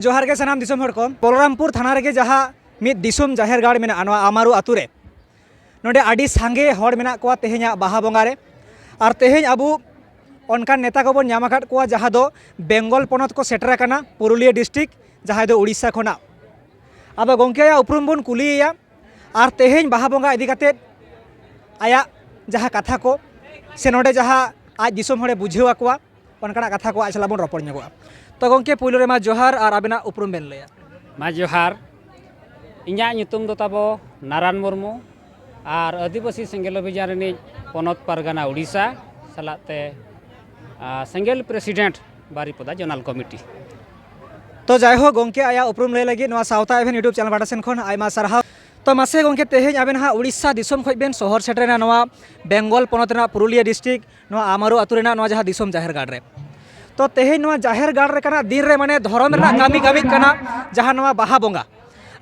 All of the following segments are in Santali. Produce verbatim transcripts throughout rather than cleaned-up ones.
ᱡᱚᱦᱟᱨ ᱜᱮ ᱥᱟᱱᱟᱢ ᱫᱤᱥᱚᱢ ᱦᱚᱲ ᱠᱚ᱾ ᱵᱚᱞᱚᱨᱟᱢᱯᱩᱨ ᱛᱷᱟᱱᱟ ᱨᱮᱜᱮ ᱡᱟᱦᱟᱸ ᱢᱤᱫ ᱫᱤᱥᱚᱢ ᱡᱟᱦᱮᱨ ᱜᱟᱲ ᱢᱮᱱᱟᱜᱼᱟ, ᱱᱚᱣᱟ ᱟᱢᱟᱨᱩ ᱟᱛᱳ ᱨᱮ, ᱱᱚᱰᱮ ᱟᱹᱰᱤ ᱥᱟᱸᱜᱮ ᱦᱚᱲ ᱢᱮᱱᱟᱜ ᱠᱚᱣᱟ ᱛᱮᱦᱮᱧᱟᱜ ᱵᱟᱦᱟ ᱵᱚᱸᱜᱟ ᱨᱮ᱾ ᱟᱨ ᱛᱮᱦᱮᱧ ᱟᱵᱚ ᱚᱱᱠᱟᱱ ᱱᱮᱛᱟ ᱠᱚᱵᱚᱱ ᱧᱟᱢ ᱟᱠᱟᱫ ᱠᱚᱣᱟ ᱡᱟᱦᱟᱸ ᱫᱚ ᱵᱮᱝᱜᱚᱞ ᱯᱚᱱᱚᱛ ᱠᱚ ᱥᱮᱴᱮᱨ ᱟᱠᱟᱱᱟ, ᱯᱩᱨᱩᱞᱤᱭᱟᱹ ᱰᱤᱥᱴᱨᱤᱠᱴ, ᱡᱟᱦᱟᱸᱭ ᱫᱚ ᱩᱲᱤᱥᱥᱟ ᱠᱷᱚᱱᱟᱜ᱾ ᱟᱫᱚ ᱜᱚᱢᱠᱮᱭᱟᱜ ᱩᱯᱨᱩᱢ ᱵᱚᱱ ᱠᱩᱞᱤᱭᱮᱭᱟ᱾ ᱟᱨ ᱛᱮᱦᱮᱧ ᱵᱟᱦᱟ ᱵᱚᱸᱜᱟ ᱤᱫᱤ ᱠᱟᱛᱮᱫ ᱟᱭᱟᱜ ᱡᱟᱦᱟᱸ ᱠᱟᱛᱷᱟ ᱠᱚ ᱥᱮ ᱱᱚᱰᱮ ᱡᱟᱦᱟᱸ ᱟᱡ ᱫᱤᱥᱚᱢ ᱦᱚᱲᱮ ᱵᱩᱡᱷᱟᱹᱣ ᱟᱠᱚᱣᱟ, ᱚᱱᱠᱟᱱᱟᱜ ᱠᱟᱛᱷᱟ ᱠᱚ ᱟᱡ ᱥᱟᱞᱟᱜ ᱵᱚᱱ ᱨᱚᱯᱚᱲ ᱧᱚᱜᱚᱜᱼᱟ᱾ ᱛᱚ ᱜᱚᱢᱠᱮ, ᱯᱩᱭᱞᱩ ᱨᱮᱢᱟ ᱡᱚᱦᱟᱨ ᱟᱨ ᱟᱵᱮᱱᱟᱜ ᱩᱯᱨᱩᱢ ᱵᱮᱱ ᱞᱟᱹᱭᱟ᱾ ᱢᱟ ᱡᱚᱦᱟᱨ, ᱤᱧᱟᱹᱜ ᱧᱩᱛᱩᱢ ᱫᱚ ᱛᱟᱵᱚ ᱱᱟᱨᱟᱱ ᱢᱩᱨᱢᱩ ᱟᱨ ᱟᱹᱫᱤᱵᱟᱹᱥᱤ ᱥᱮᱸᱜᱮᱞ ᱚᱵᱷᱤᱡᱟᱱ ᱨᱤᱱᱤᱡ ᱯᱚᱱᱚᱛ ᱯᱟᱨᱜᱟᱱᱟ ᱩᱲᱤᱥᱥᱟ ᱥᱟᱞᱟᱜ ᱛᱮ, ᱟᱨ, ᱥᱮᱸᱜᱮᱞ ᱯᱨᱮᱥᱤᱰᱮᱱᱴ ᱵᱟᱨᱤᱯᱚᱫᱟ ᱡᱳᱱᱟᱞ ᱠᱚᱢᱤᱴᱤ᱾ ᱛᱚ ᱡᱟᱭᱦᱳᱠ ᱜᱚᱢᱠᱮ, ᱟᱭᱟᱜ ᱩᱯᱨᱩᱢ ᱞᱟᱹᱭ ᱞᱟᱹᱜᱤᱫ ᱱᱚᱣᱟ ᱥᱟᱶᱛᱟ ᱮᱵᱷᱮᱱ YouTube ᱪᱮᱱᱮᱞ ᱯᱟᱦᱴᱟ ᱥᱮᱱ ᱠᱷᱚᱱ ᱟᱭᱢᱟ ᱥᱟᱨᱦᱟᱣ᱾ ᱛᱚ ᱢᱟᱥᱮ ᱜᱚᱢᱠᱮ, ᱛᱮᱦᱮᱧ ᱟᱵᱮᱱ ᱦᱟᱸᱜ ᱩᱲᱤᱥᱥᱟ ᱫᱤᱥᱚᱢ ᱠᱷᱚᱱ ᱵᱮᱱ ᱥᱚᱦᱚᱨ ᱥᱮᱴᱮᱨᱮᱱᱟ ᱱᱚᱣᱟ ᱵᱮᱝᱜᱚᱞ ᱯᱚᱱᱚᱛ ᱨᱮᱱᱟᱜ ᱯᱩᱨᱩᱞᱤᱭᱟᱹ ᱰᱤᱥᱴᱨᱤᱠᱴ, ᱱᱚᱣᱟ ᱟᱢᱟᱨᱩ ᱟᱹᱛᱩ ᱨᱮᱱᱟᱜ ᱱᱚᱣᱟ ᱡᱟᱦᱟᱸ ᱫᱤᱥᱚᱢ ᱡᱟᱦᱮᱨ ᱜᱟᱲ ᱨᱮ᱾ ᱛᱚ ᱛᱮᱦᱮᱧ ᱱᱚᱣᱟ ᱡᱟᱦᱮᱨ ᱜᱟᱲ ᱨᱮ ᱠᱟᱱᱟ ᱫᱤᱱ ᱨᱮ ᱢᱟᱱᱮ ᱫᱷᱚᱨᱚᱢ ᱨᱮᱱᱟᱜ ᱠᱟᱹᱢᱤ ᱠᱟᱹᱢᱤ ᱠᱟᱱᱟ ᱡᱟᱦᱟᱸ ᱱᱚᱣᱟ ᱵᱟᱦᱟ ᱵᱚᱸᱜᱟ᱾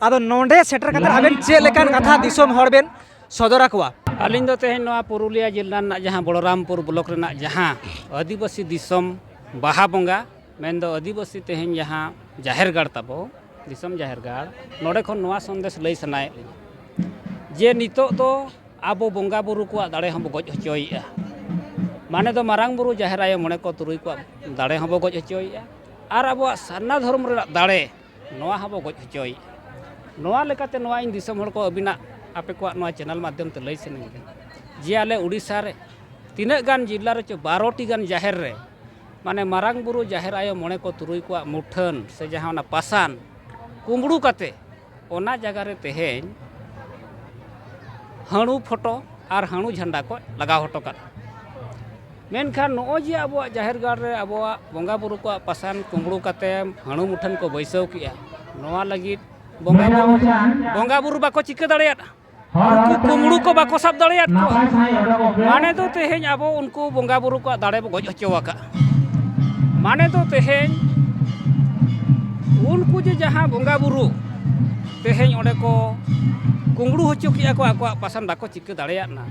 ᱟᱫᱚ ᱱᱚᱰᱮ ᱥᱮᱴᱮᱨ ᱠᱟᱛᱮ ᱟᱵᱮᱱ ᱪᱮᱫ ᱞᱮᱠᱟᱱ ᱠᱟᱛᱷᱟ ᱫᱤᱥᱚᱢ ᱦᱚᱲ ᱵᱮᱱ ᱥᱚᱫᱚᱨ ᱟᱠᱚᱣᱟ? ᱟᱹᱞᱤᱧ ᱫᱚ ᱛᱮᱦᱮᱧ ᱱᱚᱣᱟ ᱯᱩᱨᱩᱞᱤᱭᱟᱹ ᱡᱮᱞᱟ ᱨᱮᱱᱟᱜ ᱡᱟᱦᱟᱸ ᱵᱚᱞᱚᱨᱟᱢᱯᱩᱨ ᱵᱞᱚᱠ ᱨᱮᱱᱟᱜ ᱡᱟᱦᱟᱸ ᱟᱹᱫᱤᱵᱟᱹᱥᱤ ᱫᱤᱥᱚᱢ ᱵᱟᱦᱟ ᱵᱚᱸᱜᱟ, ᱢᱮᱱᱫᱚ ᱟᱹᱫᱤᱵᱟᱹᱥᱤ ᱛᱮᱦᱮᱧ ᱡᱟᱦᱟᱸ ᱡᱟᱦᱮᱨ ᱜᱟᱲ ᱛᱟᱵᱚ, ᱫᱤᱥᱚᱢ ᱡᱟᱦᱮᱨ ᱜᱟᱲ, ᱱᱚᱰᱮ ᱠᱷᱚᱱ ᱱᱚᱣᱟ ᱥᱚᱱᱫᱮᱥ ᱞᱟᱹᱭ ᱥᱟᱱᱟᱭᱮᱫ ᱞᱤᱧᱟ ᱡᱮ ᱱᱤᱛᱚᱜ ᱫᱚ ᱟᱵᱚ ᱵᱚᱸᱜᱟ ᱵᱩᱨᱩ ᱠᱚᱣᱟᱜ ᱫᱟᱲᱮ ᱦᱚᱸᱵᱚ ᱜᱚᱡ ᱦᱚᱪᱚᱭᱮᱫᱼᱟ᱾ ᱢᱟᱱᱮ ᱫᱚ ᱢᱟᱨᱟᱝ ᱵᱩᱨᱩ, ᱡᱟᱦᱮᱨ ᱟᱭᱳ, ᱢᱚᱬᱮ ᱠᱚ ᱛᱩᱨᱩᱭ ᱠᱚᱣᱟᱜ ᱫᱟᱲᱮ ᱦᱚᱸᱵᱚ ᱜᱚᱡ ᱦᱚᱪᱚᱭᱮᱫᱼᱟ᱾ ᱟᱨ ᱟᱵᱚᱣᱟᱜ ᱥᱟᱨᱱᱟ ᱫᱷᱚᱨᱚᱢ ᱨᱮᱱᱟᱜ ᱫᱟᱲᱮ, ᱱᱚᱣᱟ ᱦᱚᱸᱵᱚ ᱜᱚᱡ ᱦᱚᱪᱚᱭᱮᱫᱼᱟ᱾ ᱱᱚᱣᱟ ᱞᱮᱠᱟᱛᱮ ᱱᱚᱣᱟ ᱤᱧ ᱫᱤᱥᱚᱢ ᱦᱚᱲ ᱠᱚ ᱟᱹᱵᱤᱱᱟᱜ, ᱟᱯᱮ ᱠᱚᱣᱟᱜ ᱱᱚᱣᱟ ᱪᱮᱱᱮᱞ ᱢᱟᱫᱽᱫᱷᱚᱢ ᱛᱮ ᱞᱟᱹᱭ ᱥᱟᱱᱟᱧ ᱠᱟᱱᱟ ᱡᱮ ᱟᱞᱮ ᱩᱲᱤᱥᱥᱟ ᱨᱮ ᱛᱤᱱᱟᱹᱜ ᱜᱟᱱ ᱡᱮᱞᱟ ᱨᱮᱪᱚ ᱵᱟᱨᱚ ᱴᱤ ᱜᱟᱱ ᱡᱟᱦᱮᱨ ᱨᱮ, ᱢᱟᱱᱮ ᱢᱟᱨᱟᱝ ᱵᱩᱨᱩ, ᱡᱟᱦᱮᱨ ᱟᱭᱳ, ᱢᱚᱬᱮ ᱠᱚ ᱛᱩᱨᱩᱭ ᱠᱚᱣᱟᱜ ᱢᱩᱴᱷᱟᱹᱱ ᱥᱮ ᱡᱟᱦᱟᱸ ᱚᱱᱟ ᱯᱟᱥᱟᱱ ᱠᱩᱢᱵᱽᱲᱩ ᱠᱟᱛᱮ ᱚᱱᱟ ᱡᱟᱭᱜᱟ ᱨᱮ ᱛᱮᱦᱮᱧ ᱦᱟᱹᱬᱩ ᱯᱷᱳᱴᱳ ᱟᱨ ᱦᱟᱹᱬᱩ ᱡᱷᱟᱱᱰᱟ ᱠᱚ ᱞᱟᱜᱟᱣ ᱦᱚᱴᱚ ᱠᱟᱜᱼᱟ᱾ ᱢᱮᱱᱠᱷᱟᱱ ᱱᱚᱜᱼᱚᱭ ᱡᱮ ᱟᱵᱚᱣᱟᱜ ᱡᱟᱦᱮᱨ ᱜᱟᱲ ᱨᱮ ᱟᱵᱚᱣᱟᱜ ᱵᱚᱸᱜᱟ ᱵᱩᱨᱩ ᱠᱚᱣᱟᱜ ᱯᱟᱥᱟᱱ ᱠᱩᱢᱵᱽᱲᱩ ᱠᱟᱛᱮ ᱦᱟᱹᱬᱩ ᱢᱩᱴᱷᱟᱹᱱ ᱠᱚ ᱵᱟᱹᱭᱥᱟᱹᱣ ᱠᱮᱜᱼᱟ, ᱱᱚᱣᱟ ᱞᱟᱹᱜᱤᱫ ᱵᱚᱸᱜᱟ ᱵᱩᱨᱩ, ᱵᱚᱸᱜᱟ ᱵᱩᱨᱩ ᱵᱟᱠᱚ ᱪᱤᱠᱟᱹ ᱫᱟᱲᱮᱭᱟᱫᱼᱟ᱾ ᱩᱱᱠᱩ ᱠᱩᱢᱵᱽᱲᱩ ᱠᱚ ᱵᱟᱠᱚ ᱥᱟᱵ ᱫᱟᱲᱮᱭᱟᱫ ᱠᱚᱣᱟ᱾ ᱢᱟᱱᱮ ᱫᱚ ᱛᱮᱦᱮᱧ ᱟᱵᱚ ᱩᱱᱠᱩ ᱵᱚᱸᱜᱟ ᱵᱩᱨᱩ ᱠᱚᱣᱟᱜ ᱫᱟᱲᱮ ᱵᱚ ᱜᱚᱡ ᱦᱚᱪᱚ ᱟᱠᱟᱫᱼᱟ᱾ ᱢᱟᱱᱮ ᱫᱚ ᱛᱮᱦᱮᱧ ᱩᱱᱠᱩ ᱡᱮ ᱡᱟᱦᱟᱸ ᱵᱚᱸᱜᱟ ᱵᱩᱨᱩ ᱛᱮᱦᱮᱧ ᱚᱸᱰᱮ ᱠᱚ ᱠᱩᱢᱵᱽᱲᱩ ᱦᱚᱪᱚ ᱠᱮᱜᱼᱟ ᱠᱚ, ᱟᱠᱚᱣᱟᱜ ᱯᱟᱥᱟᱱ ᱵᱟᱠᱚ ᱪᱤᱠᱟᱹ ᱫᱟᱲᱮᱭᱟᱫ ᱱᱟ᱾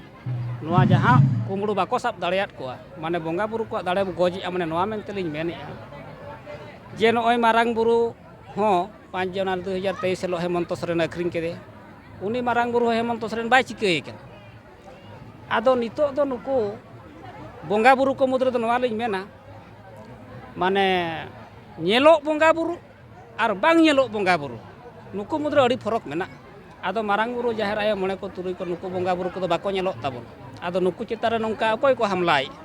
ᱱᱚᱣᱟ ᱡᱟᱦᱟᱸ ᱠᱩᱢᱵᱽᱲᱩ ᱵᱟᱠᱚ ᱥᱟᱵ ᱫᱟᱲᱮᱭᱟᱫ ᱠᱚᱣᱟ, ᱢᱟᱱᱮ ᱵᱚᱸᱜᱟ ᱵᱩᱨᱩ ᱠᱚᱣᱟᱜ ᱫᱟᱲᱮ ᱵᱚ ᱜᱚᱡᱮᱜᱼᱟ, ᱢᱟᱱᱮ ᱱᱚᱣᱟ ᱢᱮᱱᱛᱮᱞᱤᱧ ᱢᱮᱱᱮᱜᱼᱟ ᱡᱮ ᱱᱚᱜᱼᱚᱭ ᱢᱟᱨᱟᱝ ᱵᱩᱨᱩ ᱦᱚᱸ ᱯᱟᱸᱪ ᱡᱟᱱᱩᱣᱟᱨᱤ ᱫᱩ ᱦᱟᱡᱟᱨ ᱛᱮᱭᱤᱥ ᱦᱤᱞᱳᱜ ᱦᱮᱢᱚᱱᱛᱚ ᱥᱚᱨᱮᱱ ᱟᱹᱠᱷᱨᱤᱧ ᱠᱮᱫᱮᱭᱟ᱾ ᱩᱱᱤ ᱢᱟᱨᱟᱝ ᱵᱩᱨᱩ ᱦᱚᱸ ᱦᱮᱢᱚᱱᱛᱚ ᱥᱚᱨᱮᱱ ᱵᱟᱭ ᱪᱤᱠᱟᱹᱭᱮ ᱠᱟᱱᱟ᱾ ᱟᱫᱚ ᱱᱤᱛᱚᱜ ᱫᱚ ᱱᱩᱠᱩ ᱵᱚᱸᱜᱟ ᱵᱩᱨᱩ ᱠᱚ ᱢᱩᱫᱽ ᱨᱮᱫᱚ ᱱᱚᱣᱟ ᱞᱤᱧ ᱢᱮᱱᱟ, ᱢᱟᱱᱮ ᱧᱮᱞᱚᱜ ᱵᱚᱸᱜᱟ ᱵᱩᱨᱩ ᱟᱨ ᱵᱟᱝ ᱧᱮᱞᱚᱜ ᱵᱚᱸᱜᱟ ᱵᱩᱨᱩ, ᱱᱩᱠᱩ ᱢᱩᱫᱽᱨᱮ ᱟᱹᱰᱤ ᱯᱷᱚᱨᱚᱠ ᱢᱮᱱᱟᱜᱼᱟ᱾ ᱟᱫᱚ ᱢᱟᱨᱟᱝ ᱵᱩᱨᱩ, ᱡᱟᱦᱮᱨ ᱟᱭᱳ, ᱢᱚᱬᱮ ᱠᱚ ᱛᱩᱨᱩᱭ ᱠᱚ, ᱱᱩᱠᱩ ᱵᱚᱸᱜᱟ ᱵᱩᱨᱩ ᱠᱚᱫᱚ ᱵᱟᱠᱚ ᱧᱮᱞᱚᱜ ᱛᱟᱵᱚᱱᱟ᱾ ᱟᱫᱚ ᱱᱩᱠᱩ ᱪᱮᱛᱟᱱ ᱨᱮ ᱱᱚᱝᱠᱟ ᱚᱠᱚᱭ ᱠᱚ ᱦᱟᱢᱞᱟᱭᱮᱫᱼᱟ?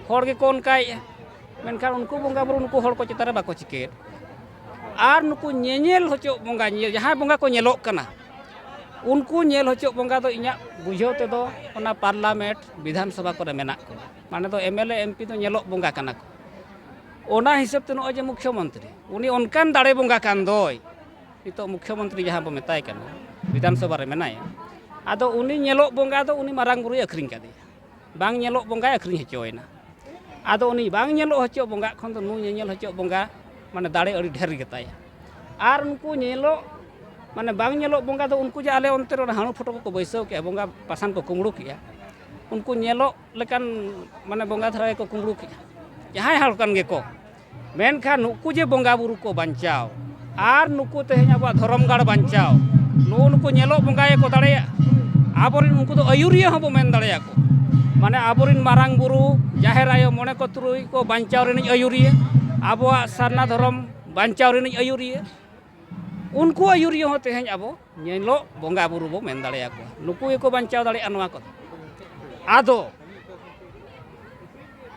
ᱦᱚᱲ ᱜᱮᱠᱚ ᱚᱱᱠᱟᱭᱮᱫᱼᱟ᱾ ᱢᱮᱱᱠᱷᱟᱱ ᱩᱱᱠᱩ ᱵᱚᱸᱜᱟ ᱵᱩᱨᱩ ᱱᱩᱠᱩ ᱦᱚᱲ ᱠᱚ ᱪᱮᱛᱟᱱ ᱨᱮ ᱵᱟᱠᱚ ᱪᱤᱠᱟᱹᱭᱮᱫ᱾ ᱟᱨ ᱱᱩᱠᱩ ᱧᱮᱧᱮᱞ ᱦᱚᱪᱚᱜ ᱵᱚᱸᱜᱟ, ᱧᱮᱞ, ᱡᱟᱦᱟᱸᱭ ᱵᱚᱸᱜᱟ ᱠᱚ ᱧᱮᱞᱚᱜ ᱠᱟᱱᱟ, ᱩᱱᱠᱩ ᱧᱮᱞ ᱦᱚᱪᱚᱜ ᱵᱚᱸᱜᱟ ᱫᱚ ᱤᱧᱟᱹᱜ ᱵᱩᱡᱷᱟᱹᱣ ᱛᱮᱫᱚ ᱚᱱᱟ ᱯᱟᱨᱞᱟᱢᱮᱱᱴ, ᱵᱤᱫᱷᱟᱱ ᱥᱚᱵᱷᱟ ᱠᱚᱨᱮ ᱢᱮᱱᱟᱜ ᱠᱚᱣᱟ᱾ ᱢᱟᱱᱮ ᱫᱚ M L A, M P ᱫᱚ ᱧᱮᱞᱚᱜ ᱵᱚᱸᱜᱟ ᱠᱟᱱᱟ ᱠᱚ᱾ ᱚᱱᱟ ᱦᱤᱥᱟᱹᱵ ᱛᱮ ᱱᱚᱜᱼᱚᱭ ᱡᱮ ᱢᱩᱠᱷᱭᱚᱢᱚᱱᱛᱨᱤ, ᱩᱱᱤ ᱚᱱᱠᱟᱱ ᱫᱟᱲᱮ ᱵᱚᱸᱜᱟ ᱠᱟᱱ ᱫᱚᱭ, ᱱᱤᱛᱚᱜ ᱢᱩᱠᱷᱭᱚᱢᱚᱱᱛᱨᱤ ᱡᱟᱦᱟᱸ ᱵᱚ ᱢᱮᱛᱟᱭ ᱠᱟᱱᱟ, ᱵᱤᱫᱷᱟᱱ ᱥᱚᱵᱷᱟ ᱨᱮ ᱢᱮᱱᱟᱭᱟ, ᱟᱫᱚ ᱩᱱᱤ ᱧᱮᱞᱚᱜ ᱵᱚᱸᱜᱟ ᱫᱚ ᱩᱱᱤ ᱢᱟᱨᱟᱝ ᱵᱩᱨᱩᱭ ᱟᱹᱠᱷᱨᱤᱧ ᱠᱟᱫᱮᱭᱟ, ᱵᱟᱝ ᱧᱮᱞᱚᱜ ᱵᱚᱸᱜᱟᱭ ᱟᱹᱠᱷᱨᱤᱧ ᱦᱚᱪᱚᱭᱮᱱᱟ᱾ ᱟᱫᱚ ᱩᱱᱤ ᱵᱟᱝ ᱧᱮᱞᱚᱜ ᱦᱚᱪᱚᱜ ᱵᱚᱸᱜᱟ ᱠᱷᱚᱱ ᱫᱚ ᱱᱩᱭ ᱧᱮᱧᱮᱞ ᱦᱚᱪᱚᱜ ᱵᱚᱸᱜᱟ, ᱢᱟᱱᱮ, ᱫᱟᱲᱮ ᱟᱹᱰᱤ ᱰᱷᱮᱨ ᱜᱮᱛᱟᱭᱟ᱾ ᱟᱨ ᱩᱱᱠᱩ ᱧᱮᱞᱚᱜ, ᱢᱟᱱᱮ, ᱵᱟᱝ ᱧᱮᱞᱚᱜ ᱵᱚᱸᱜᱟ ᱫᱚ ᱩᱱᱠᱩ ᱡᱮ ᱟᱞᱮ ᱚᱱᱛᱮ ᱨᱮ ᱚᱱᱟ ᱦᱟᱹᱬᱩ ᱯᱷᱳᱴᱳ ᱠᱚᱠᱚ ᱵᱟᱹᱭᱥᱟᱹᱣ ᱠᱮᱜᱼᱟ, ᱵᱚᱸᱜᱟ ᱯᱟᱥᱟᱱ ᱠᱚ ᱠᱩᱢᱵᱽᱲᱩ ᱠᱮᱜᱼᱟ, ᱩᱱᱠᱩ ᱧᱮᱞᱚᱜ ᱞᱮᱠᱟᱱ, ᱢᱟᱱᱮ, ᱵᱚᱸᱜᱟ ᱫᱷᱟᱨᱟ ᱜᱮᱠᱚ ᱠᱩᱢᱵᱽᱲᱩ ᱠᱮᱜᱼᱟ, ᱡᱟᱦᱟᱸᱭ ᱦᱚᱲ ᱠᱟᱱ ᱜᱮᱠᱚ᱾ ᱢᱮᱱᱠᱷᱟᱱ ᱱᱩᱠᱩ ᱡᱮ ᱵᱚᱸᱜᱟ ᱵᱩᱨᱩ ᱠᱚ ᱵᱟᱧᱪᱟᱣ ᱟᱨ ᱱᱩᱠᱩ ᱛᱮᱦᱮᱧ ᱟᱵᱚᱣᱟᱜ ᱫᱷᱚᱨᱚᱢ ᱜᱟᱲ ᱵᱟᱧᱪᱟᱣ, ᱱᱩᱜᱼᱩ ᱱᱩᱠᱩ ᱧᱮᱞᱚᱜ ᱵᱚᱸᱜᱟ ᱜᱮᱠᱚ ᱫᱟᱲᱮᱭᱟᱜᱼᱟ᱾ ᱟᱵᱚᱨᱮᱱ ᱩᱱᱠᱩ ᱫᱚ ᱟᱹᱭᱩᱨᱤᱭᱟᱹ ᱦᱚᱸᱵᱚ ᱢᱮᱱ ᱫᱟᱲᱮᱭᱟᱠᱚ, ᱢᱟᱱᱮ ᱟᱵᱚᱨᱮᱱ ᱢᱟᱨᱟᱝ ᱵᱩᱨᱩ, ᱡᱟᱦᱮᱨ ᱟᱭᱳ, ᱢᱚᱬᱮ ᱠᱚ ᱛᱩᱨᱩᱭ ᱠᱚ ᱵᱟᱧᱪᱟᱣ ᱨᱤᱱᱤᱡ ᱟᱹᱭᱩᱨᱤᱭᱟᱹ, ᱟᱵᱚᱣᱟᱜ ᱥᱟᱨᱱᱟ ᱫᱷᱚᱨᱚᱢ ᱵᱟᱧᱪᱟᱣ ᱨᱤᱱᱤᱡ ᱟᱹᱭᱩᱨᱤᱭᱟᱹ, ᱩᱱᱠᱩ ᱟᱹᱭᱩᱨᱤᱭᱟᱹ ᱦᱚᱸ ᱛᱮᱦᱮᱧ ᱟᱵᱚ ᱧᱮᱞᱚᱜ ᱵᱚᱸᱜᱟ ᱵᱩᱨᱩ ᱵᱚ ᱢᱮᱱ ᱫᱟᱲᱮᱭᱟᱠᱚᱣᱟ᱾ ᱱᱩᱠᱩ ᱜᱮᱠᱚ ᱵᱟᱧᱪᱟᱣ ᱫᱟᱲᱮᱭᱟᱜᱼᱟ ᱱᱚᱣᱟ ᱠᱚᱫᱚ᱾ ᱟᱫᱚ